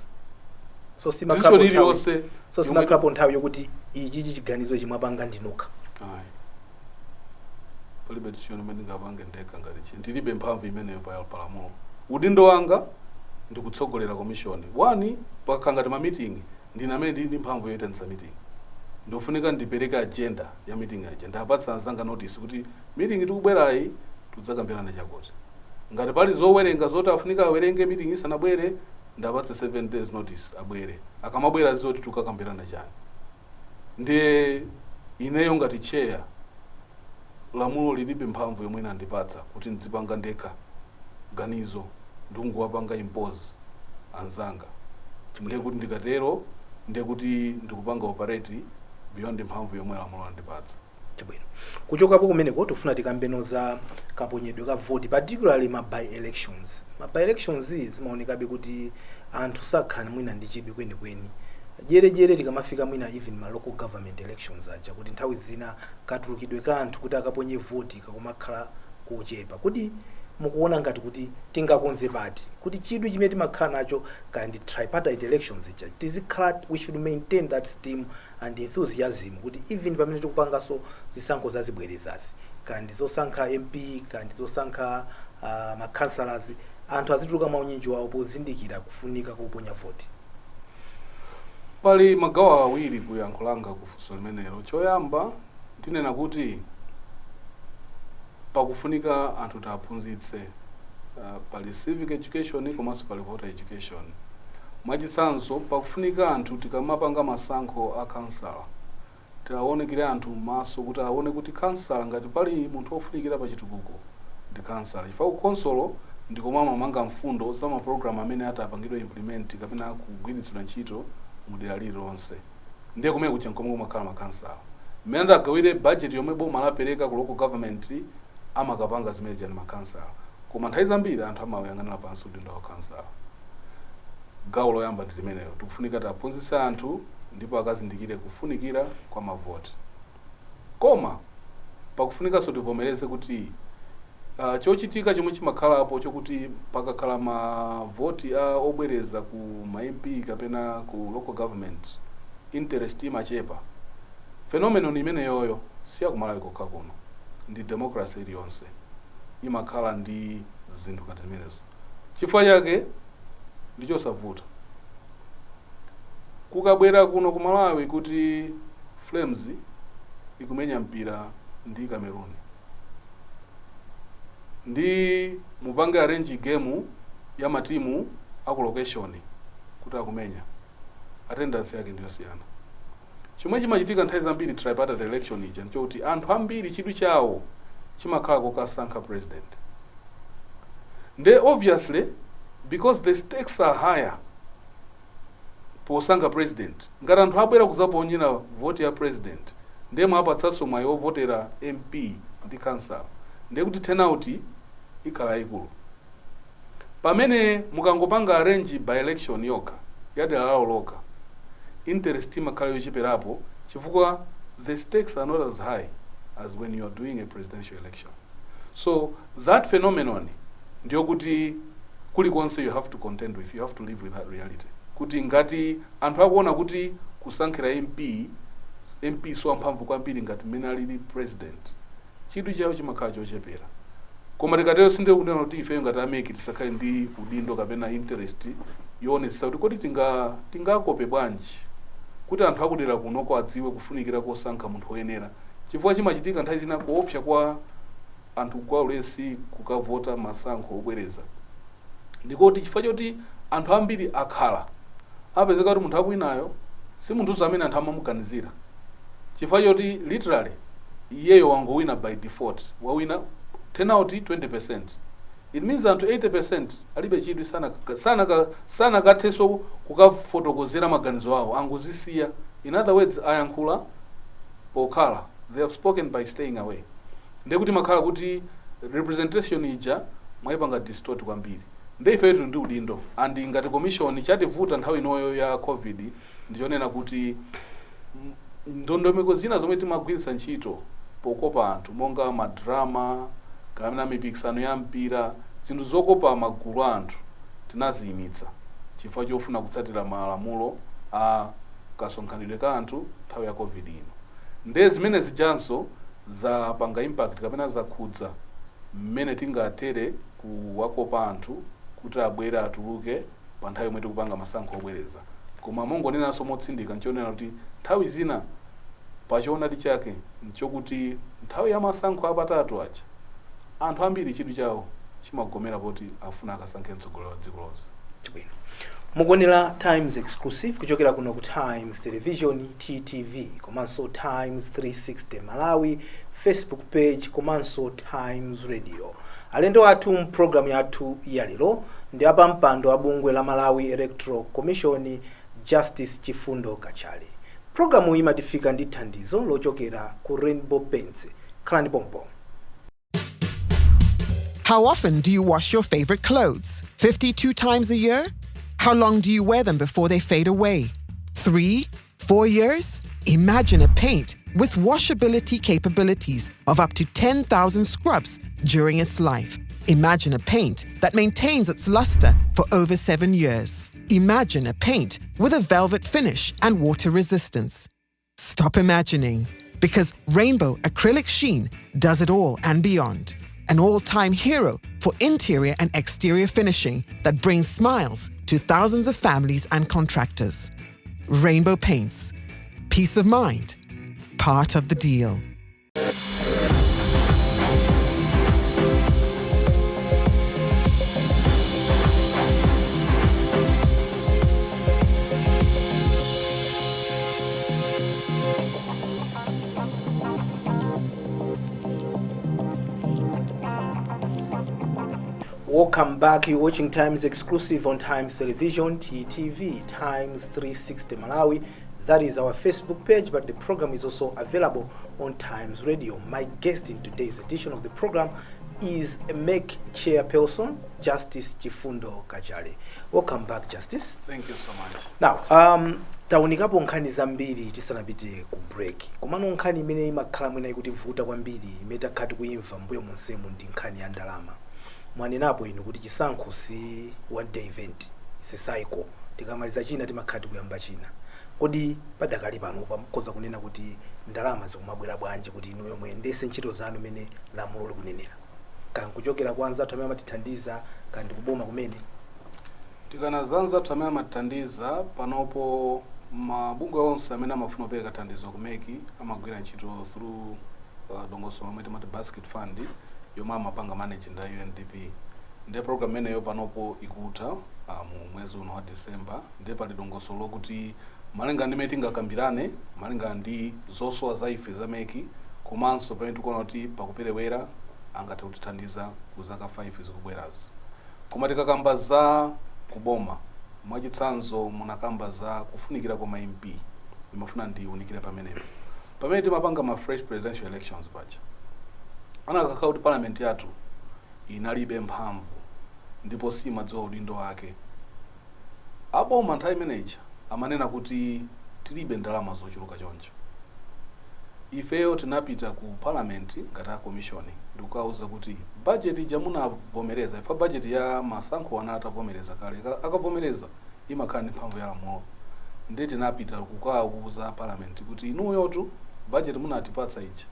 So Decision simakhalapo nthawi iliyonse so yomwe simakhalapo nthawi yokuti ichi chiganizo chimwapanga ndinokha? Ayi, palibe decision imene ndingapange ndekha ngati chi ndilibe mphamvu imeneyo pa palamulo. Udindo wanga ndikutsogolera commission. One, pakakhala ngati ma meeting, ndine amene ndili ndi mphamvu yoyitanitsa meeting. Ndikufunika ndipereke agenda ya meeting aja, ndapatsa anzanga notice kuti meeting tikubwerayi tidzakambirana chakuti. Ngati pali zowerenga zoti afunika awerenge meeting isanabwere, ndapatse 7 days notice, abwere. Akamabwera zoti tikakambirana chani. Ndiye ineyo ngati chair, lamulo lilibe mphamvu yomwe inandipatsa kuti ndizipanga ndekha ganizo ndikungowapanga impose anzanga. Ndiye kuti ndikatero, ndiye kuti ndikupanga operate beyond mphamvu yomwe lamulo landipatsa. Chabwino, kuchokapo kumeneko tifuna tikambeno za kaponyedwe ka voti, particularly ma by elections. Ma by elections zimaonekabe kuti anthu sakhala mwina ndi chidwi kwenikweni dyeredzere tikamafika mwina even ma local government elections aja, kuti nthawi zina katulukidwe ka anthu kuti akaponye voti kakumakhala kochepa. Kuti mukuona ngati kuti tingakonze pati kuti chidwi chimene timakhala nacho kaya ndi tripartite elections ija tizikhala, we should maintain that steam and enthusiasm, kuti even pamene tikupanganso zisankho zazibwerezazi, kaya ndi zosankha MP, kaya ndi zosankha ma councillors, anthu azituluka maunyinji wawo pozindikira kufunika koponya voti? Pali magawo awiri kuyankho langa kufunso limenelo. Choyamba, tinena kuti pakufunika anthu tiaphunzitse. Pali civic education komanso pali voter education. Mwachitsanzo, pakufunika anthu tikamapanga masankho a kansala, tiaonekere anthu maso kuti aone kuti kansala, ngati pali munthu wofunikira pa chitukuko, ndi kansala, chifukwa ku khonsolo ndikomwe amamanga mfundo za mapulogalamu amene atapangidwe implement kapena kugwiritsidwa ntchito mu dera lililonse. Ndiye kumene kuja nkomwe kumakhala makansala. Mmene adagawire budget yomwe boma lapereka ku local government, amakapanga zimene zija ndi makansala. Koma nthawi zambiri anthu amayang'anira pansi udindo wa kansala. Gawo loyamba ndi limenelo, tikufunika tiaphunzitse anthu ndipo akazindikire kufunikira kwa mavoti. Koma pakufunikanso tivomereze kuti chochitika chomwe chimakhalapo chokuti pakakhala mavoti a obwereza ku ma MP kapena ku local government, interest imachepa. Phenomenon imeneyoyo siyakumalawi kokha kuno, ndi democracy iliyonse imakhala ndi zinthu ngati zimenezo. Chifukwa chake ndichosavuta, kukabwera kuno ku Malawi kuti Flames ikumenya mpira ndi Cameroon, ndi mupange arrange game ya matimu aku location kuti akumenya, attendance yake ndiyosiyana. Chomwe chimachitika nthawi zambiri tripartite election ija nchokuti anthu ambiri chidwi chawo chimakhala kokasankha president. Nde obviously, because the stakes are higher posankha president, ngati anthu abwera kuzaponyera voti ya president, ndiye mwapatsanso mwayi wovotera MP ndi council, ndiye kuti turnout ikhala yayikulu. Pamene mukangopanga arrange by election yokha ya dera lawo lokha, interest imakhala yocheperapo chifukwa the stakes are not as high as when you are doing a presidential election. So that phenomenon ndiyokuti kulikonse you have to contend with, you have to live with that reality, kuti ngati anthu akuona kuti kusankhira MP, MP so amphamvu kwambiri ngati mmene alili president, chidwi chawo chimakhala chochepera. Koma tikatero, sindiye kunena kuti ifeyo ngati a MEC tisakhale ndi udindo kapena interest yoonetsetsa kuti kodi tingakope bwanji kuti anthu akudera kunoko adziwe kufunikira kosankha munthu woyenera. Chifukwa chimachitika nthawi zina, kuopsa kwa anthu kwa ulesi kukavota masankho obwereza ndikoti chifukwa choti anthu ambiri akhala apezeka kuti munthu akwinayo si munthuso amene anthu amamuganizira, chifukwa choti literally iyeyo wangowina by default, wawina turnout 20%. It means anthu 80% alibe chidwi, sanakathenso kukafotokozera maganizo awo, angozisiya. In other words, ayankhula pokhala, they have spoken by staying away. Ndiye kuti makhala kuti representation ija mwayipanga distort kwambiri. Ndiye ifeyo tili ndi udindo, and ngati commission chativuta nthawi inoyo ya COVID ndichonena kuti ndondomeko zina zomwe timagwiritsa ntchito pokopa anthu, monga madrama kapena mipikisano ya mpira, zinthu zokopa magulu a anthu, tinaziyimitsa chifukwa chofuna kutsatira malamulo. A kasonkhanidwe ka anthu nthawi ya COVID ino, nde zimene zijanso zapanga impact kapena zakhudza mmene tingatere kuwakopa anthu kuti abwere, atuluke pa nthawi yomwe tikupanga masankho obwereza. Koma mongonenanso motsindika, nchonena kuti nthawi zina pachoonadi chake nchokuti nthawi ya masankho apatatu aja anthu ambiri chidwi chawo chimagomera poti afuna akasankhe mtsogoleri wa dziko lonse. Chabwino. Mukuonera Times Exclusive kuchokera kuno ku Times Television, TTV, komanso Times 360 Malawi Facebook page, komanso Times Radio. Alendo athu mpulogalamu yathu ya lero ndi apampando a bungwe la Malawi Electoral Commission, Justice Chifundo Kachale. Pulogalamu imatifika ndi thandizo lochokera ku Rainbow Paints. Khalani pompo. How often do you wash your favorite clothes? 52 times a year? How long do you wear them before they fade away? 3? 4 years? Imagine a paint with washability capabilities of up to 10,000 scrubs during its life. Imagine a paint that maintains its luster for over 7 years. Imagine a paint with a velvet finish and water resistance. Stop imagining, because Rainbow Acrylic Sheen does it all and beyond. An all time hero for interior and exterior finishing that brings smiles to thousands of families and contractors. Rainbow Paints. Peace of mind. Part of the deal. Welcome back. You're watching Times Exclusive on Times Television, TTV, Times 360 Malawi. That is our Facebook page, but the program is also available on Times Radio. My guest in today's edition of the program is MEC Chairperson, Justice Chifundo Kachale. Welcome back, Justice. Thank you so much. Now, taunikapo nkhani zambiri tisanapite ku break, komano nkhani imene imakhala mwina ikutivuta kwambiri, imene takhala tikuyimva mbuyo monsemu, ndi nkhani ya ndalama. Mwanenapo inu kuti chisankho si one day event, si cycle, tikamaliza china timakhala tikuyamba china. Kodi padakali pano pamukhoza kunena kuti ndalama zikumabwera bwanji kuti inuyo muyendese ntchito zanu imene lamulo likunenera, kankuchokera kwa anzathu amene amatithandiza, kandi kuboma kumene? Tikana za anzathu amene amatithandiza, panopo mabungwe onse amene amafuna kupereka thandizo ku MEC amagwira ntchito through dongosolo lomwe timati basket fund, yomwe amapanga manage ndi UNDP. Ndiye program imeneyo panopo ikutha mu mwezi uno wa December. Ndiye pali dongosolo lokuti malinga ndi imene tingakambirane, malinga ndi zosowa za ife za MEC, komanso pamene tikuona kuti pakuperewera, angathe kutithandiza ku zaka 5 zikubwerazi. Koma tikakamba za kuboma, mwachitsanzo munakamba za kufunikira kwa ma MP, ndimafuna ndiunikire pamenepo. Pamene timapanga ma fresh presidential elections paja, anakakhala kuti parliament yathu inalibe mphamvu ndipo simadziwa udindo wake, aboma nthawi imeneyi amanena kuti tilibe ndalama zochuluka choncho. Ifeyo tinapita ku parliament ngati a commission ndikukauza kuti budget ija munavomereza, ifa budget ya masankho ana atavomereza kale, akavomereza imakhala ndi mphamvu ya lamulo. Ndi tinapita kukauza parliament kuti inuyotu budget munatipatsa ija,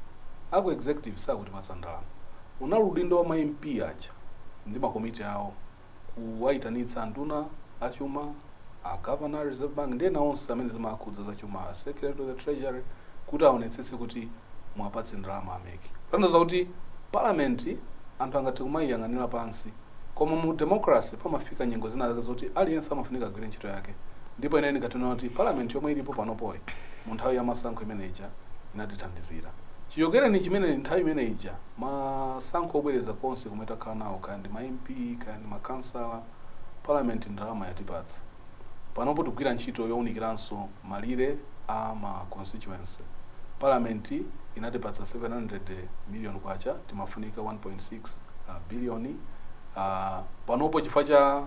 aku executive sakutipatsa ndalama. Unali udindo wa ma MP aja ndi makomiti awo kuwayitanitsa nduna achuma, a governor Reserve Bank ndi ena onse amene zimakhudza zachuma, a Secretary of the Treasury, kuti aonetsetse kuti mwapatse ndalama a MEC. Kutanthauza kuti parliament anthu angathe kumayiyang'anira pansi, koma mu democracy pamafika nyengo zina zake zoti aliyense amafunika agwire ntchito yake. Ndipo ine ndingathe kuti parliament yomwe ilipo panopoyi, mu nthawi ya masankho imene ija inatithandizira. Chichokereni chimene nthawi imene ija, masankho obwereza konse komwe takhala nawo, kaya ndi ma MP, kaya ndi makansala, parliament ndalama yatipatsa. Panopo tikugwira ntchito yowunikiranso malire a ma constituency, parliament inatipatsa 700 million kwacha, timafunika 1.6 billion. Panopo chifukwa cha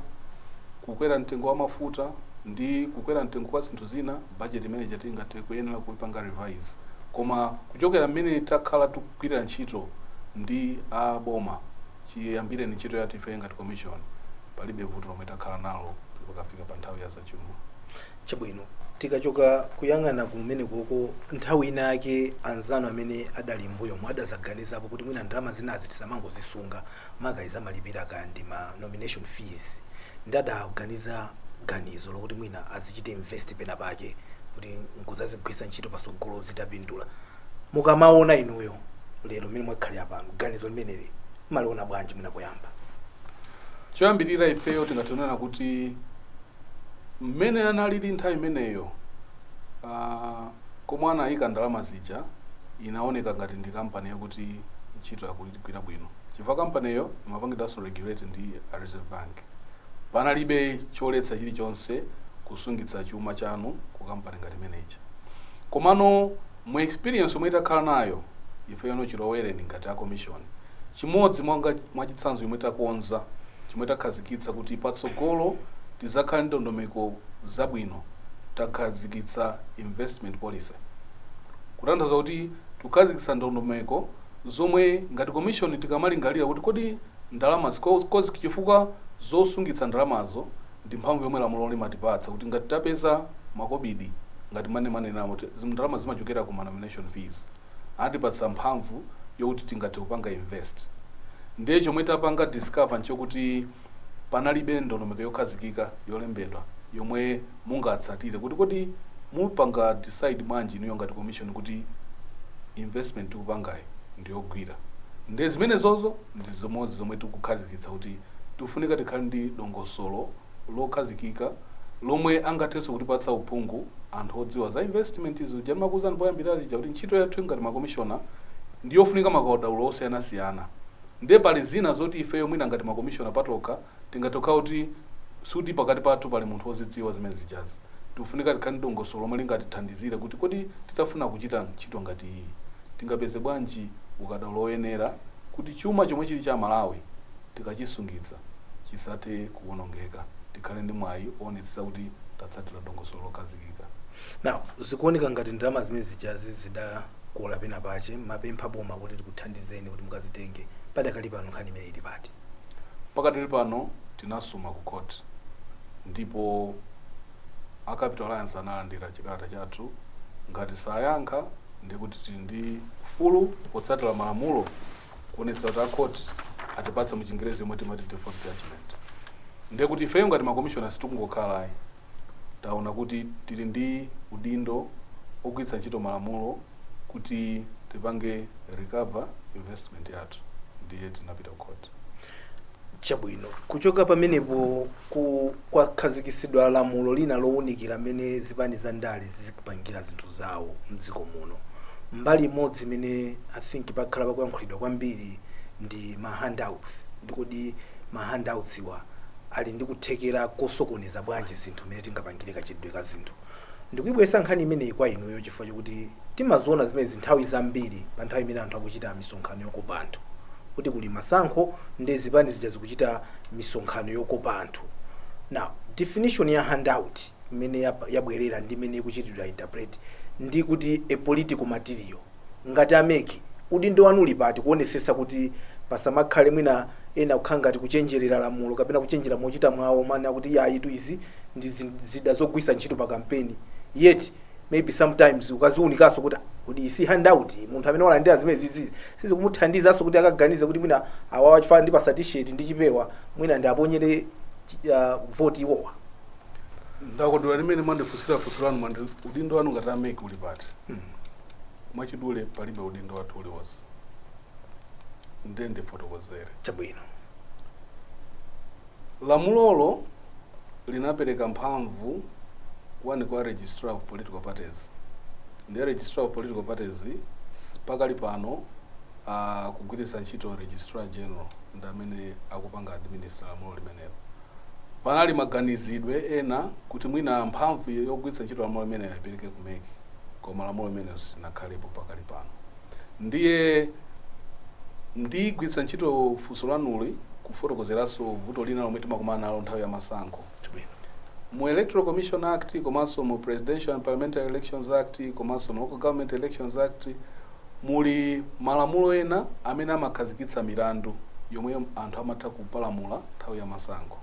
kukwera mtengo wa mafuta ndi kukwera mtengo kwa zinthu zina, budget imene tingathe kuyenera kuipanga revise. Koma kuchokera mmene takhala tikugwirira ntchito ndi aboma chiyambire ni ntchito yathu ife ngati commission, palibe vuto lomwe takhala nalo pakafika pa nthawi ya zachuma. Chabwino. Tikachoka kuyang'ana kumene koko, nthawi ina yake anzanu amene adali mbuyomu adazaganizapo kuti mwina ndalama zinazi tisamangozisunga, makayi zamalipira kaya ndi ma nomination fees, ndi adaganiza ganizo lokuti mwina azichite invest pena pake kuti nkuzazigwisa ntchito pasogolo zitapindula. Mukamaona inuyo lero mmene mwakhalira pano, ganizo limeneli maliona bwanji mwina poyamba? Choyambirira, ifeyo tingationera kuti mmene analili nthawi imeneyo, komwe anayika ndalama zija inaoneka ngati ndi kampani yakuti ntchito yakuigwira bwino, chifukwa kampaniyo imapangidwanso regulate ndi a Reserve Bank. Panalibe choletsa chilichonse kusungitsa chuma chanu ku kampani ngati imeneyi. Komano mu experience yomwe takhala nayo ifeyo chilowereni ngati a commission, chimodzi mwanga mwachitsanzo yomwe takonza, chomwe takhazikitsa kuti patsogolo tizakhale ndi ndondomeko zabwino, takhazikitsa investment policy, kutanthauza kuti tikukhazikitsa ndondomeko zomwe ngati commission tikamalingalira kuti kodi ndalama kozi, chifukwa zosungitsa ndalamazo ndi mphamvu yomwe lamulo limatipatsa kuti ngati tapeza makobidi, ngati mane manenamo kuti ndalama zimachokera ku ma nomination fees, atipatsa mphamvu yokuti tingathe kupanga invest. Ndiye chomwe tapanga discover nchokuti panalibe ndondomeko yokhazikika yolembedwa yomwe mungatsatire kuti kodi mupanga decide bwanji inuyo ngati commission kuti investment tikupangayi ndiyogwira. Ndiye zimenezozo ndi zimodzi zomwe tikukhazikitsa kuti tikufunika tikhale ndi dongosolo lokhazikika lomwe angathenso kutipatsa uphungu anthu odziwa za investment izo. Jamakuuzani poyambirira zija kuti ntchito yathu ngati makomishona ndiyofunika makaudaulo osiyanasiyana. Ndiye pali zina zoti ifeyo mwina ngati makomishona patokha tingatokha kuti suti pakati pathu pali munthu wozidziwa zimene zijazi. Tikufunika tikhale ndi dongosolo lomwe lingatithandizire kuti kodi titafuna kuchita ntchito ngati iyi tingapeze bwanji ukadaulo woyenera kuti chuma chomwe chili cha Malawi tikachisungitsa chisathe kuwonongeka, tikhale ndi mwayi owonetsetsa kuti tatsatira dongosolo lokhazikika. Now, zikuoneka ngati ndalama zimene zijazi zidakola pena pache, mapempha boma kuti tikuthandizeni kuti mukazitenge. Padakali pano nkhani imene ili pati? Pakatili pano tinasuma ku court, ndipo a Capital Alliance analandira chikalata chathu. Ngati sayankha, ndikuti tili ndi ufulu potsatira malamulo kuonetsa kuti a court atipatse, mu Chingerezi yomwe timati default judgment. Ndiye kuti ifeyo ngati makomishona sitikungokhala ayi, taona kuti tili ndi udindo ogwiritsa ntchito malamulo kuti tipange recover investment yathu, ndiye tinapita ku court. Chabwino. Kuchoka pamenepo, kwakhazikitsidwa lamulo lina lowunikira mmene zipani za ndale zikupangira zinthu zawo mdziko muno. Mbali imodzi imene I think pakhala pakuyankhulidwa kwambiri ndi ma handouts. Ndikodi ma handouts wa ali ndi kuthekera kosokoneza bwanji zinthu mmene tingapangire kachitidwe ka zinthu? Ndikuyibweretsa nkhani imeneyi kwa inuyo chifukwa chokuti timaziona zimenezi nthawi zambiri pa nthawi imene anthu akuchita misonkhano yokopa anthu, kuti kuli masankho ndi zipani zija zikuchita misonkhano yokopa anthu. Now, definition ya handout imene yabwerera ndi imene ikuchitidwa interpret ndi kuti a political material. Ngati a MEC, udindo wanu uli pati kuonesesa kuti pasamakhale mwina ena kukhala ngati kuchenjerera lamulo kapena kuchenjera mochita mwawo, mana kuti ya itu izi ndi zida zogwisa ntchito pa kampeni, yet maybe sometimes ukaziwunikanso kuti kuti isi handout, munthu amene walandira zimene zizi sizikumuthandizanso kuti akaganize kuti mwina awawa chifukwa ndipasa T-shirt ndi chipewa, mwina ndi aponyere voti iwowa? Ndakondwera limene mwandifunsira funso lanu. Mwandi udindo wanu ngati a MEC uli pati? Mwachidule, palibe udindo wathu uliwonse. Ndiye ndifotokozere. Chabwino. Lamulolo linapereka mphamvu one kwa Registrar of Political Parties. Ndiye Registrar of Political Parties pakali pano kugwiritsa ntchito Registrar General ndi amene akupanga administer lamulo limenelo. Panali maganizidwe ena kuti mwina mphamvu yogwiritsa ntchito lamulo limenelo ayipereke ku MEC, koma lamulo limenelo sinakhalepo pakali pano. Ndiye ndigwiritsa ntchito funso lanuli kufotokozeranso vuto lina lomwe timakumana nalo nthawi ya masankho. Chabwino. Mu Electoral Commission Act, komanso mu Presidential and Parliamentary Elections Act, komanso mu Local Government Elections Act, muli malamulo ena amene amakhazikitsa milandu yomwe anthu amatha kupalamula nthawi ya masankho.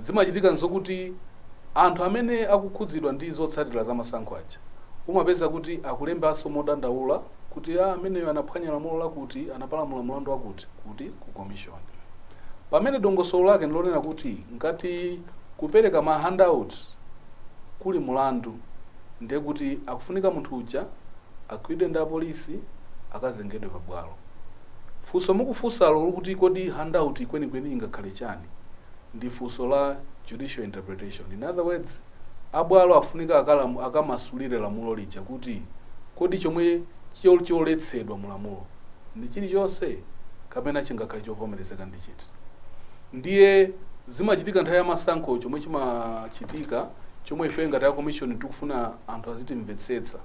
Zimachitika nzokuti Anthu amene akukhudzidwa ndi zotsatira za masankho aja umapeza kuti akulembanso modandaula kuti a ameneyo anaphwanya lamulo lakuti, anapalamula mlandu wakuti kuti ku commission, pamene dongosolo lake ndilonena kuti ngati kupereka ma handout kuli mulandu, ndiye kuti akufunika munthu uja agwidwe ndi apolisi, akazengedwe pabwalo. Funso mukufunsalo kuti kodi handout kwenikweni ingakhale chani, ndi funso la judicial interpretation. In other words, abwalo afunika akamasulire lamulo lija kuti kodi chomwe choletsedwa mu lamulo ndi chilichonse kapena chingakhale chovomerezeka ndi chiti. Ndiye zimachitika nthawi ya masankho. Chomwe chimachitika, chomwe ife ngati ya commission tikufuna anthu azitimvetsetsa,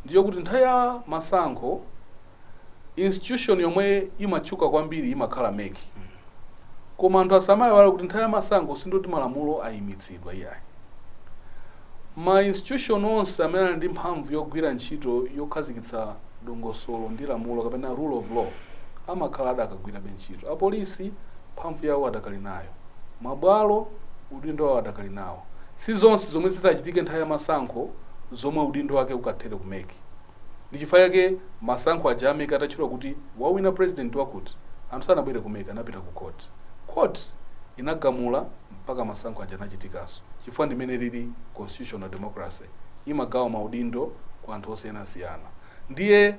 ndiyo kuti nthawi ya masankho institution yomwe imatchuka kwambiri imakhala MEC. Koma anthu asamayiwala kuti nthawi ya masankho sindoti malamulo ayimitsidwa, iyayi. Ma institution onse amene ali ndi mphamvu yogwira ntchito yokhazikitsa dongosolo ndi lamulo kapena rule of law amakhala adakagwirabe ntchito. Apolisi mphamvu yawo adakali nayo, mabwalo udindo wawo adakali nawo. Si zonse zomwe zitachitike nthawi ya masankho zomwe udindo wake ukathere ku MEC. Ndi chifukwa chake masankho aja a MEC atatchulwa kuti wawina president wakuti, anthu sanabwere ku MEC, anapita ku court. Court inagamula mpaka masankho aja anachitikanso, chifukwa ndimene lili constitutional democracy, imagawa maudindo kwa anthu osiyanasiyana. Ndiye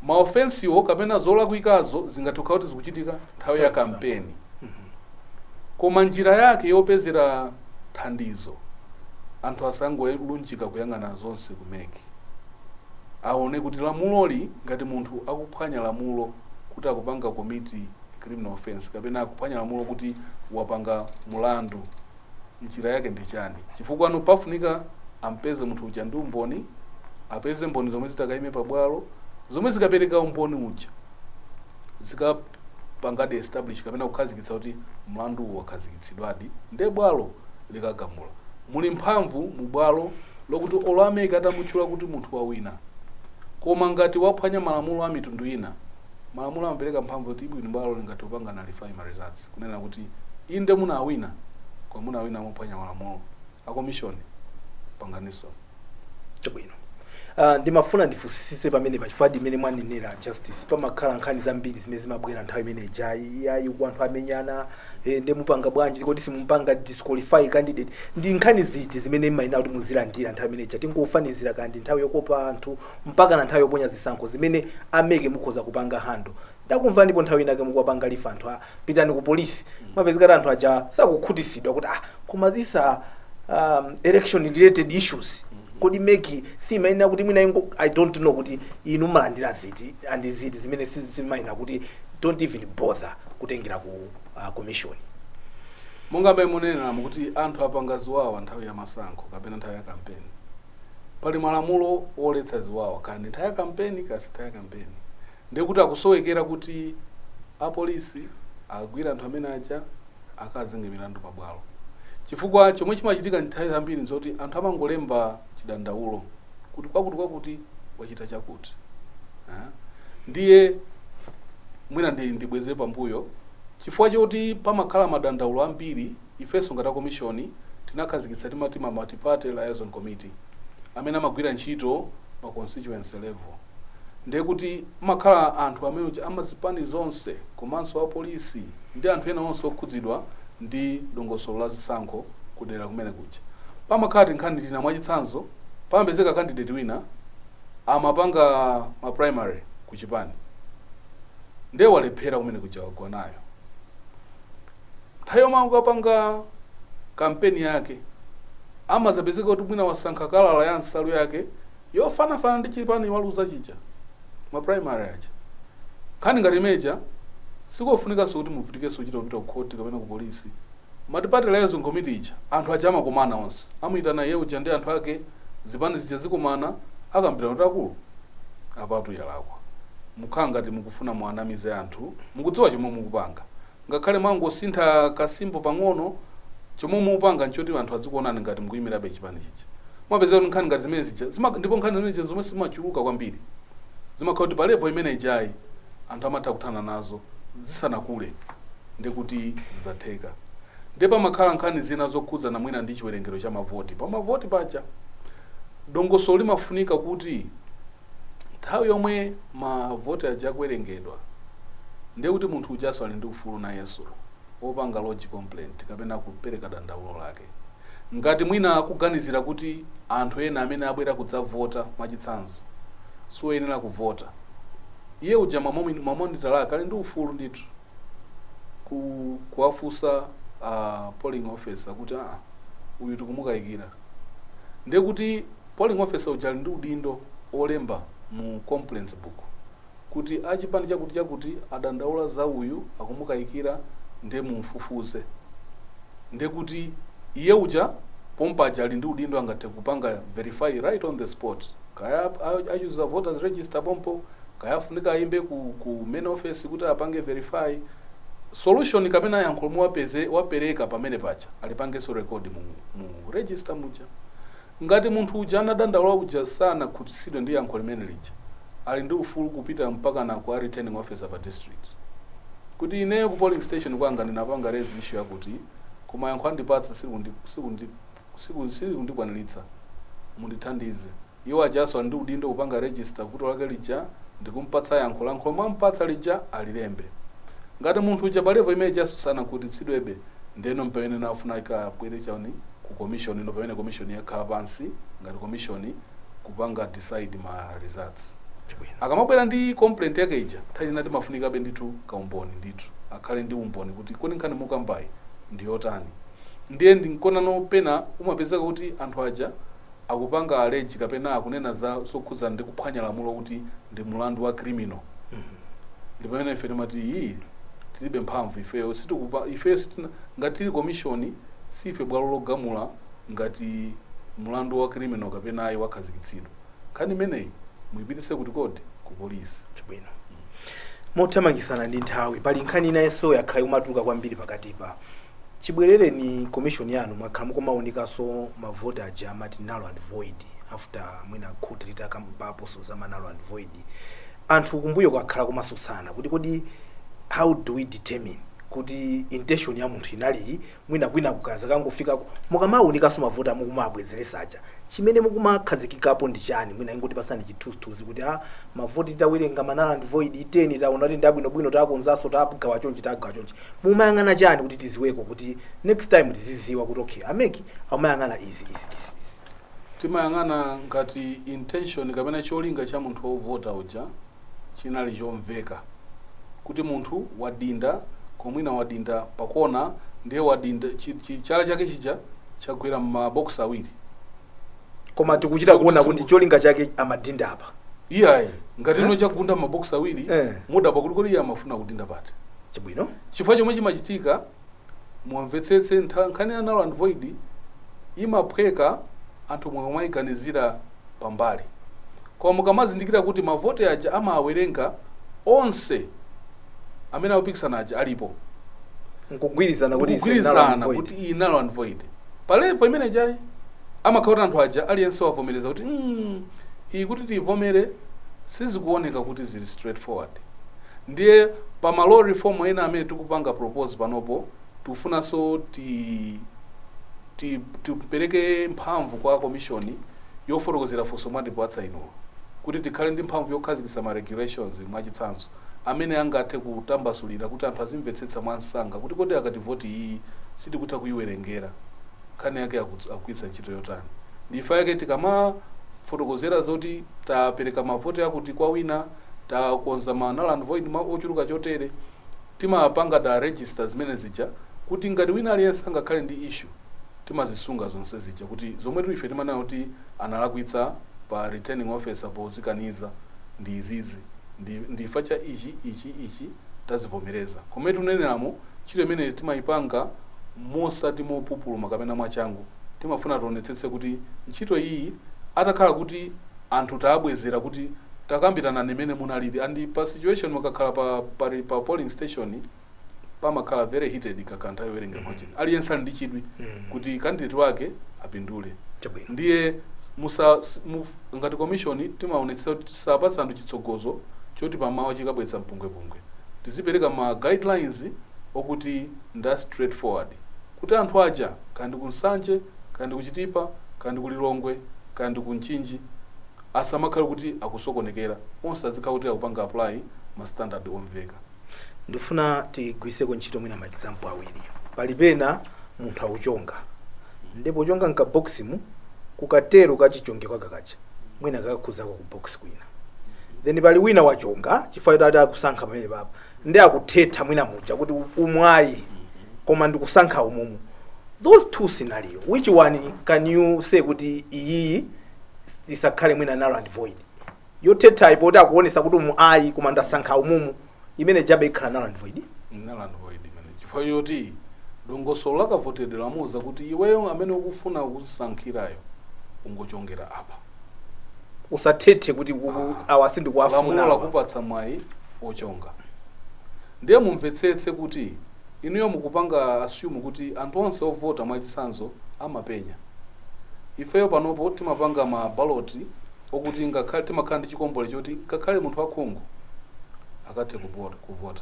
ma offense-wo kapena zolakwikazo zingathe kukhala kuti zikuchitika nthawi ya kampeni, koma njira yake yopezera thandizo, anthu asangolunjika kuyang'ana zonse ku MEC. Aone kuti lamuloli, ngati munthu akuphwanya lamulo kuti akupanga commit criminal offense kapena akuphwanya lamulo kuti wapanga mulandu, njira yake ndi chani? Chifukwa ano pafunika ampeze munthu uja ndi umboni, apeze mboni zomwe zitakayime pabwalo, zomwe zikapereka umboni uja, zikapangadi establish kapena kukhazikitsa kuti mlandu uwu wakhazikitsidwadi, ndiye bwalo likagamula. Muli mphamvu mu bwalo lokuti olo a MEC atamutchula kuti munthu wawina, koma ngati waphwanya malamulo a mitundu ina, malamulo amapereka mphamvu kuti ibwino bwalo lingati upanga nullify ma results, kunena kuti inde munawina, koma munawina mophwanya malamulo a commission, panganiso. Chabwino. Ndimafuna ndifunsise pamene pachifukwa ndimene mwanenera, Justice, pamakhala nkhani zambiri zimene zimabwera nthawi imene ijayi, iyayi, ku anthu amenyana, ndi mupanga bwanji? Kodi simupanga disqualify candidate? Ndi nkhani ziti zimene mmayenera kuti muzilandira nthawi imene ija, tingofanizira kandi nthawi yokopa anthu mpaka na nthawi yoponya zisankho, zimene a MEC mukhoza kupanga handle? Ndakumva ndipo nthawi inake mukuwapanga refer anthu, a pitani ku polisi, mapezeka kuti anthu aja sakukhutisidwa kuti ah, koma these are election related issues, kodi MEC simayenera kuti mwina ingo, I don't know kuti inu mumalandira ziti and ziti zimene sizimayenera kuti don't even bother kutengera ku commission? Monga amene munenera mukuti anthu apanga ziwawa nthawi ya masankho kapena nthawi ya kampeni, pali malamulo oletsa ziwawa kandi nthawi ya kampeni kasi nthawi ya kampeni, ndiye kuti akusowekera kuti apolisi agwira anthu amene aja, akazenge milandu pabwalo. Chifukwa chomwe chimachitika nthawi zambiri nzoti anthu amangolemba chidandaulo kuti kwakuti kwakuti wachita chakuti. Ah, ndiye mwina ndibweze pambuyo, chifukwa choti pamakhala madandaulo ambiri, ifenso ngati a commission tinakhazikitsa timati ma multi-party liaison committee amene amagwira ntchito pa constituency level. Ndiye kuti makhala anthu amene amazipani zonse komanso apolisi ndi anthu ena onse okhudzidwa ndi dongosolo la zisankho kudera kumene kuja. Pamakhala tinkhani tina, mwachitsanzo, pamapezeka candidate wina amapanga ma primary ku chipani, ndiye walephera kumene kuja, wagwa nayo. Nthawi yomwe akapanga kampeni yake amazapezeka kuti mwina wasankha colour ya nsalu yake yofanafana ndi chipani waluza chija ma primary aja. Nkhani ngati imeja sikofunikanso kuti muvutikenso kuchita kupita ku court kapena ku polisi. Multi-party liaison committee ija, anthu aja amakumana onse, amuyitana iye uja ndi anthu ake, zipani zija zikumana, akambirana kuti akulu, apatu yalakwa, mukhala ngati mukufuna muanamize anthu, mukudziwa chomwe mukupanga, ngakhale mwangosintha ka symbol pang'ono, chomwe mukupanga nchoti anthu adzikuonani ngati mukuyimirabe chipani chija. Mwapeza kuti nkhani ngati zimene zija ndipo nkhani zimene zija zomwe zimachuluka kwambiri zimakhala kuti pa level imene ijayi anthu amatha kuthana nazo zisanakule, ndikuti zatheka. Ndiye pamakhala nkhani zina zokhudzana mwina ndi chiwerengero cha mavoti. Pa mavoti paja, dongosolo limafunika kuti nthawi yomwe mavoti aja akuwerengedwa, ndiye kuti munthu ujaso ali ndi ufulu nayenso wopanga lodge complaint kapena kupereka dandaulo lake, ngati mwina akuganizira kuti anthu ena amene abwera kudzavota, mwachitsanzo, siwoyenera kuvota. Iye uja ma monitor ake ali ndi ufulu ndithu kuwafunsa polling officer kuti, "Ah, uyu tikumukayikira." Ndiye kuti polling officer uja ali ndi udindo olemba mu complaints book kuti achipani chakuti chakuti adandaula za uyu, akumukayikira, ndiye mumfufuze. Ndiye kuti iye uja pompaja ali ndi udindo, angathe kupanga verify right on the spot, kaya ayuza voters register pompo, kaya afunika ayimbe ku main office kuti apange verify. Solution kapena yankho lomwe wapeze wapereka pamene paja alipangenso record mu register muja. Ngati munthu uja anadandaula uja sanakhutitsidwe ndi yankho limene lija, ali ndi ufulu kupita mpaka na kwa returning officer pa district kuti, "Ineyo ku polling station kwanga ndinapanga raise issue yakuti, koma yankho andipatsa sikundi-, mundithandize." Iwo ajaso ali ndi udindo kupanga register vuto lake lija ndikumpatsa yankho. Lankho mwampatsa lija alilembe. Ngati munthu uja pa level imene ijaso sanakhutitsidwebe, ndeno mpamene nafuna ikabwere chani ku commission ino, pamene commission yakhala pansi ngati commission kupanga decide ma results. Akamabwera ndi complaint yake ija, nthawi zina timafunikabe ndithu kaumboni ndithu, akhale ndi umboni kuti kodi nkhani mukambayi ndi yotani. Ndiye ndinkonano pena umapezeka kuti anthu aja akupanga allege kapena akunena za zokhudzana ndi kuphwanya lamulo, kuti ndi mulandu wa criminal. Ndi pamene ife timati iyi tilibe mphamvu ifeyo, sitikupa ifeyo sitina, ngati tili commission, sife bwalo logamula ngati mulandu wa criminal kapena ayi wakhazikitsidwa. Nkhani imeneyi muyipitise kuti kodi ku polisi. Chabwino. Mothamangisana ndi nthawi, pali nkhani inanso yakhala ikumatuluka kwambiri pakatipa. Chibwerereni commission yanu, mwakhala mukumaonikanso mavoti aja amati null and void, after mwina khoti litakambaponso za ma null and void. Anthu kumbuyo kwakhala kumasusana kuti kodi how do we determine kuti intention ya munthu inali mwina kwina kukaza kangofikako? Mukamawunikanso mavoti amukumabwezeresaja, chimene mukumakhazikikapo ndi chani? Mwina ingoti pasani chithunzithunzi kuti a mavoti tawerenga ma null and void 10, taona kuti ndi abwinobwino, takonzanso, tagawa chonchi, tagawa chonchi, mumayang'ana chani kuti tiziweko, kuti next time tiziziwa kuti okay, a MEC amayang'ana izi, izi, izi, izi? Timayang'ana ngati intention kapena cholinga cha munthu wovota uja chinali chomveka, kuti munthu wadinda komwina wadinda pakona, ndiye wadinda chala chake chija chagwera m'mabox awiri. Koma tikuchita kuona kuti cholinga chake amadinda apa. Iyayi, ngati ino chagunda m'mabox awiri, mudabwa kuti kodi iye amafuna kudinda pati? Chifukwa chomwe chimachitika, muwamvetsetse, nkhani ya null and void imaphweka anthu mukamayiganizira pambali, koma mukamazindikira kuti mavoti aja amawerenga onse amene akupikisana aja alipo nkugwirizana kuti is a null and kugwirizana void. Kuti iyi null and void, pa level imene jayi amakhala kuti anthu aja aliyense wavomereza kuti iyi kuti tiyivomere sizikuoneka kuti zili straightforward. Ndiye pa ma law reform ena amene tikupanga propose panopo, tikufunanso ti ti tipereke mphamvu kwa commission yofotokozera funso mwatipatsa inulo, kuti tikhale ndi mphamvu yokhazikitsa ma regulations, mwachitsanzo, amene angathe kutambasulira kuti anthu azimvetsetsa mwansanga kuti kodi akati voti iyi sitikutha kuyiwerengera, nkhani yake akugwiritsa ntchito yotani. Ndifa yake tikamafotokozera zoti tapereka mavoti akuti kwa wina, takonza ma null and void ochuluka chotere, timapanga da register zimene zija kuti ngati wina aliyense angakhale ndi issue, timazisunga zonse zija, kuti zomwe ife timanena kuti analakwitsa pa returning officer pozikaniza ndi izizi, ndifa cha ichi, ichi, ichi, tazivomereza. Komwe tuneneramo, ntchito imene timayipanga mosati mopupuluma kapena mwachangu. Timafuna tionetsetse kuti ntchito iyi atakhala kuti anthu taabwezera kuti takambirana nimene munalili and pa situation mukakhala pa polling station pamakhala very heated kakanthawi yowerenga machine, aliyense ali ndi chidwi kuti candidate wake apindule. Ndiye musa ngati commission timaonetsetsa kuti tisapatsa anthu chitsogozo choti pamawa chikabweretsa mpungwepungwe. Tizipereka ma guidelines okuti nda straightforward. Kuti anthu aja, kandi ku Nsanje, kandi ku Chitipa, kandi ku Lilongwe, kandi ku Mchinji, asamakhale kuti akusokonekera. Onse azikhala kuti akupanga apply ma standard omveka. Ndifuna tigwiriseko ntchito mwina ma example awiri. Palipena munthu akuchonga, ndipo chonga mkabox mu, kukatero kachichonge kwaka kacha mwina kakakhuzako ku box kwina. Then pali wina wachonga chifukwa choti akusankha pamene papa, ndi akuthetha mwina muja kuti umwayi, koma ndikusankha umumu. Those two scenario, which one can you say kuti iyiyi isakhale mwina null and void? Yothetha poti akuonesa kuti umu ayi, koma ndasankha umumu, imene jabe ikhala null and void? Null and void imene, chifukwa choti dongosolo lakavotedwe lamuwuza kuti iweyo amene ukufuna kuzisankhirayo ungochongera apa. Usathethe kuti awa sindikuwafuna Lamulo awa. lakupatsa mwayi ochonga. Ndiye mumvetsetse kuti inuyo mukupanga assume kuti anthu onse ovota, mwachitsanzo, amapenya. Ifeyo panopo timapanga ma ballot okuti ngakhale timakhala ndi chikombole choti ngakhale munthu wakhungu akathe kuvota.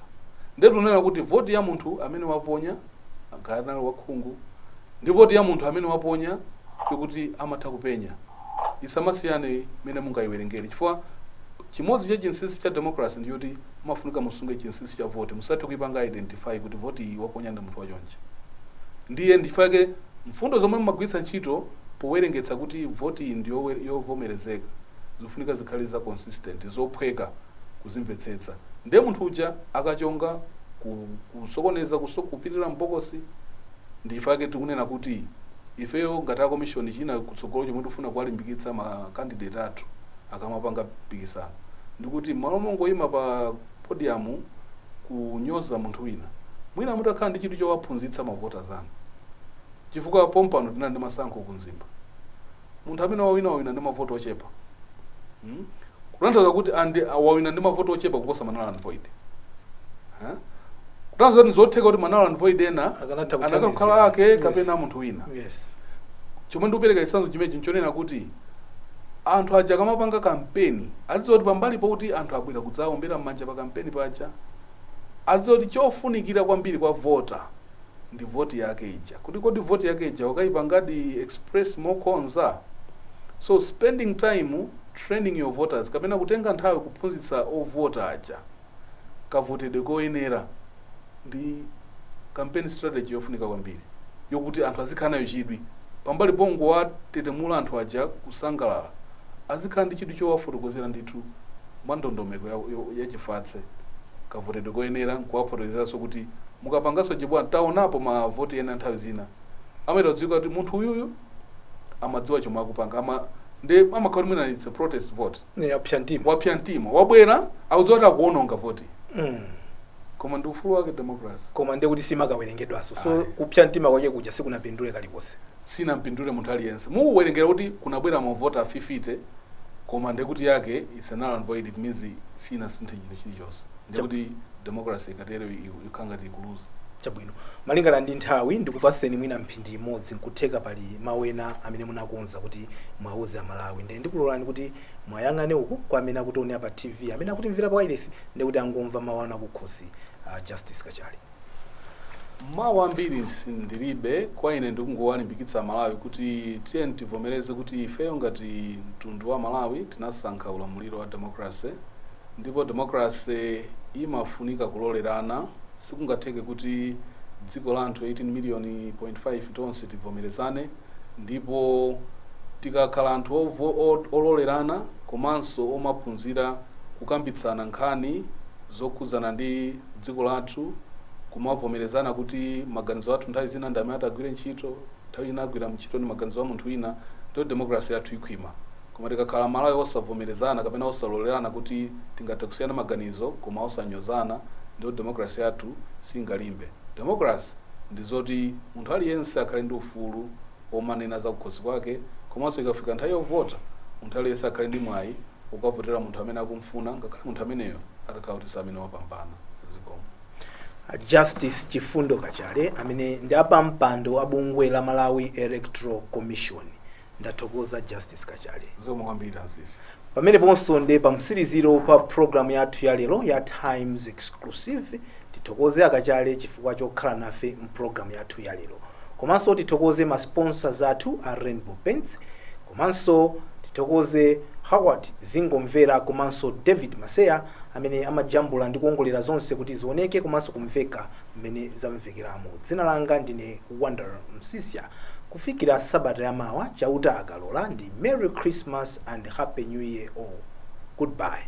Ndiye tunena kuti voti ya munthu amene waponya ngakhale nali wakhungu ndi voti ya munthu amene waponya yokuti amatha kupenya isamasiyane mene mungayiwerengere, chifukwa chimodzi cha chinsinsi cha democracy ndiyoti mumafunika musunge chinsinsi cha voti, musathe kuipanga identify kuti voti iyi waponya ndi munthu wachonchi. Ndiye ndifake mfundo zomwe mumagwiritsa ntchito powerengetsa kuti voti iyi ndi yovomerezeka zifunika zikhale za consistent, zophweka kuzimvetsetsa. Ndiye munthu uja akachonga kusokoneza kupitirira mbokosi, ndifake tikunena kuti ifeyo ngati a commission, china kutsogolo chomwe tifuna kuwalimbikitsa ma candidate athu akamapanga mpikisano ndikuti malo mongoyima pa podium kunyoza munthu wina, mwina mutakhala ndi chinthu chowaphunzitsa ma voters anu. Chifukwa pompano tinali ndi masankho ku Mzimba, munthu amene wawina, wawina ndi mavoti ochepa, Kutanthauza kuti andi wawina ndi mavoti ochepa kuposa ma null and void, huh? Kutanthauza kuti zotheka kuti ma null and void ena akanatha anakakhala kuthandizira. ake kapena munthu wina. Chomwe ndikupereka chitsanzo chimenechi nchonena kuti anthu aja akamapanga kampeni adziwa kuti pambali pokuti anthu abwera kudzawombera m'manja pa kampeni paja, adziwa kuti chofunikira kwambiri kwa vota ndi voti yake ija, kuti kodi voti yake ija wakayipangadi express mokonza. So spending time training your voters, kapena kutenga nthawi kuphunzitsa ovota aja kavotedwe koyenera, ndi campaign strategy yofunika kwambiri yokuti anthu azikhala nayo chidwi. Pambali pongowatetemula anthu aja kusangalala, azikhala ndi chidwi chowafotokozera ndithu mwa ndondomeko yachifatse kavotedwe koyenera, nkuwafotokozeranso kuti mukapanganso chibwana. Taonapo mavoti ena nthawi zina amaita kudziwika kuti munthu uyuyu amadziwa chomwe akupanga, ama ndi amakhala kuti mwina it's a protest vote. Yapsa mtima. Wapsa mtima, wabwera, akudziwa kuti akuononga voti, koma ndi ufulu wake, democracy. Koma ndiye kuti simakawerengedwanso, so Ayi. kupsa mtima kwake kuja sikunapindule kalikonse. Sinampindule munthu aliyense. Mukuwerengera kuti kunabwera mavoti a 50, koma ndekuti yake is a null and void. It means sinasinthe chinthu chilichonse. Ndekuti democracy ikatero ikhala ngati ikuluza. Chabwino, malingana ndi nthawi, ndikupaseni mwina mphindi imodzi. Nkutheka pali mawu ena amene munakonza kuti mwauze Amalawi, ndiye ndikulolani kuti mwayang'ane uku kwa amene akutionera pa TV, amene akutimvera pa wireless, ndiye kuti angomva mawu anu akukhosi, Justice Kachale. Mawu ambiri sindilibe. Kwa ine ndikungowalimbikitsa Malawi kuti tiye tivomereze kuti ifeyo ngati mtundu wa Malawi tinasankha ulamuliro wa democracy, ndipo democracy imafunika kulolerana. Sikungatheke kuti dziko la anthu 18 million point 5 tonse tivomerezane. Ndipo tikakhala anthu ololerana komanso omaphunzira kukambitsana nkhani zokhudzana ndi dziko lathu, kumavomerezana kuti maganizo athu nthawi zina ndi amene atagwire ntchito, nthawi ina agwira ntchito ndi maganizo a munthu wina, ndiyo democracy yathu ikhwima. Koma tikakhala Malawi osavomerezana kapena osalolerana kuti tingathe kusiyana maganizo koma osanyozana, ndiyo democracy yathu singalimbe. Democracy ndi zoti munthu aliyense akhale ndi ufulu omanena za kukhosi kwake, komanso ikafika nthawi yovota, munthu aliyense akhale ndi mwayi ukavotera munthu amene akumfuna, ngakhale munthu ameneyo atakhala kuti samene wapambana. Zikomo. Justice Chifundo Kachale, amene ndi apampando a bungwe la Malawi Electoral Commission. Ndathokoza, Justice Kachale. Zikomo kwambiri, Ansisi. Pameneponso ndi pamtsiriziro pa programu yathu ya lero ya Times Exclusive. Tithokoze Akachale chifukwa chokhala nafe mpulogalamu yathu ya lero. Komanso tithokoze ma sponsors athu a Rainbow Paints, komanso tithokoze Howard Zingomvera komanso David Maseya amene amajambula ndi kuongolera zonse kuti zioneke komanso kumveka mmene zamvekeramo. Dzina langa ndine Wonder Msisya. Kufikira sabata yamawa, Chauta akalola, ndi Merry Christmas and Happy New Year all. Goodbye.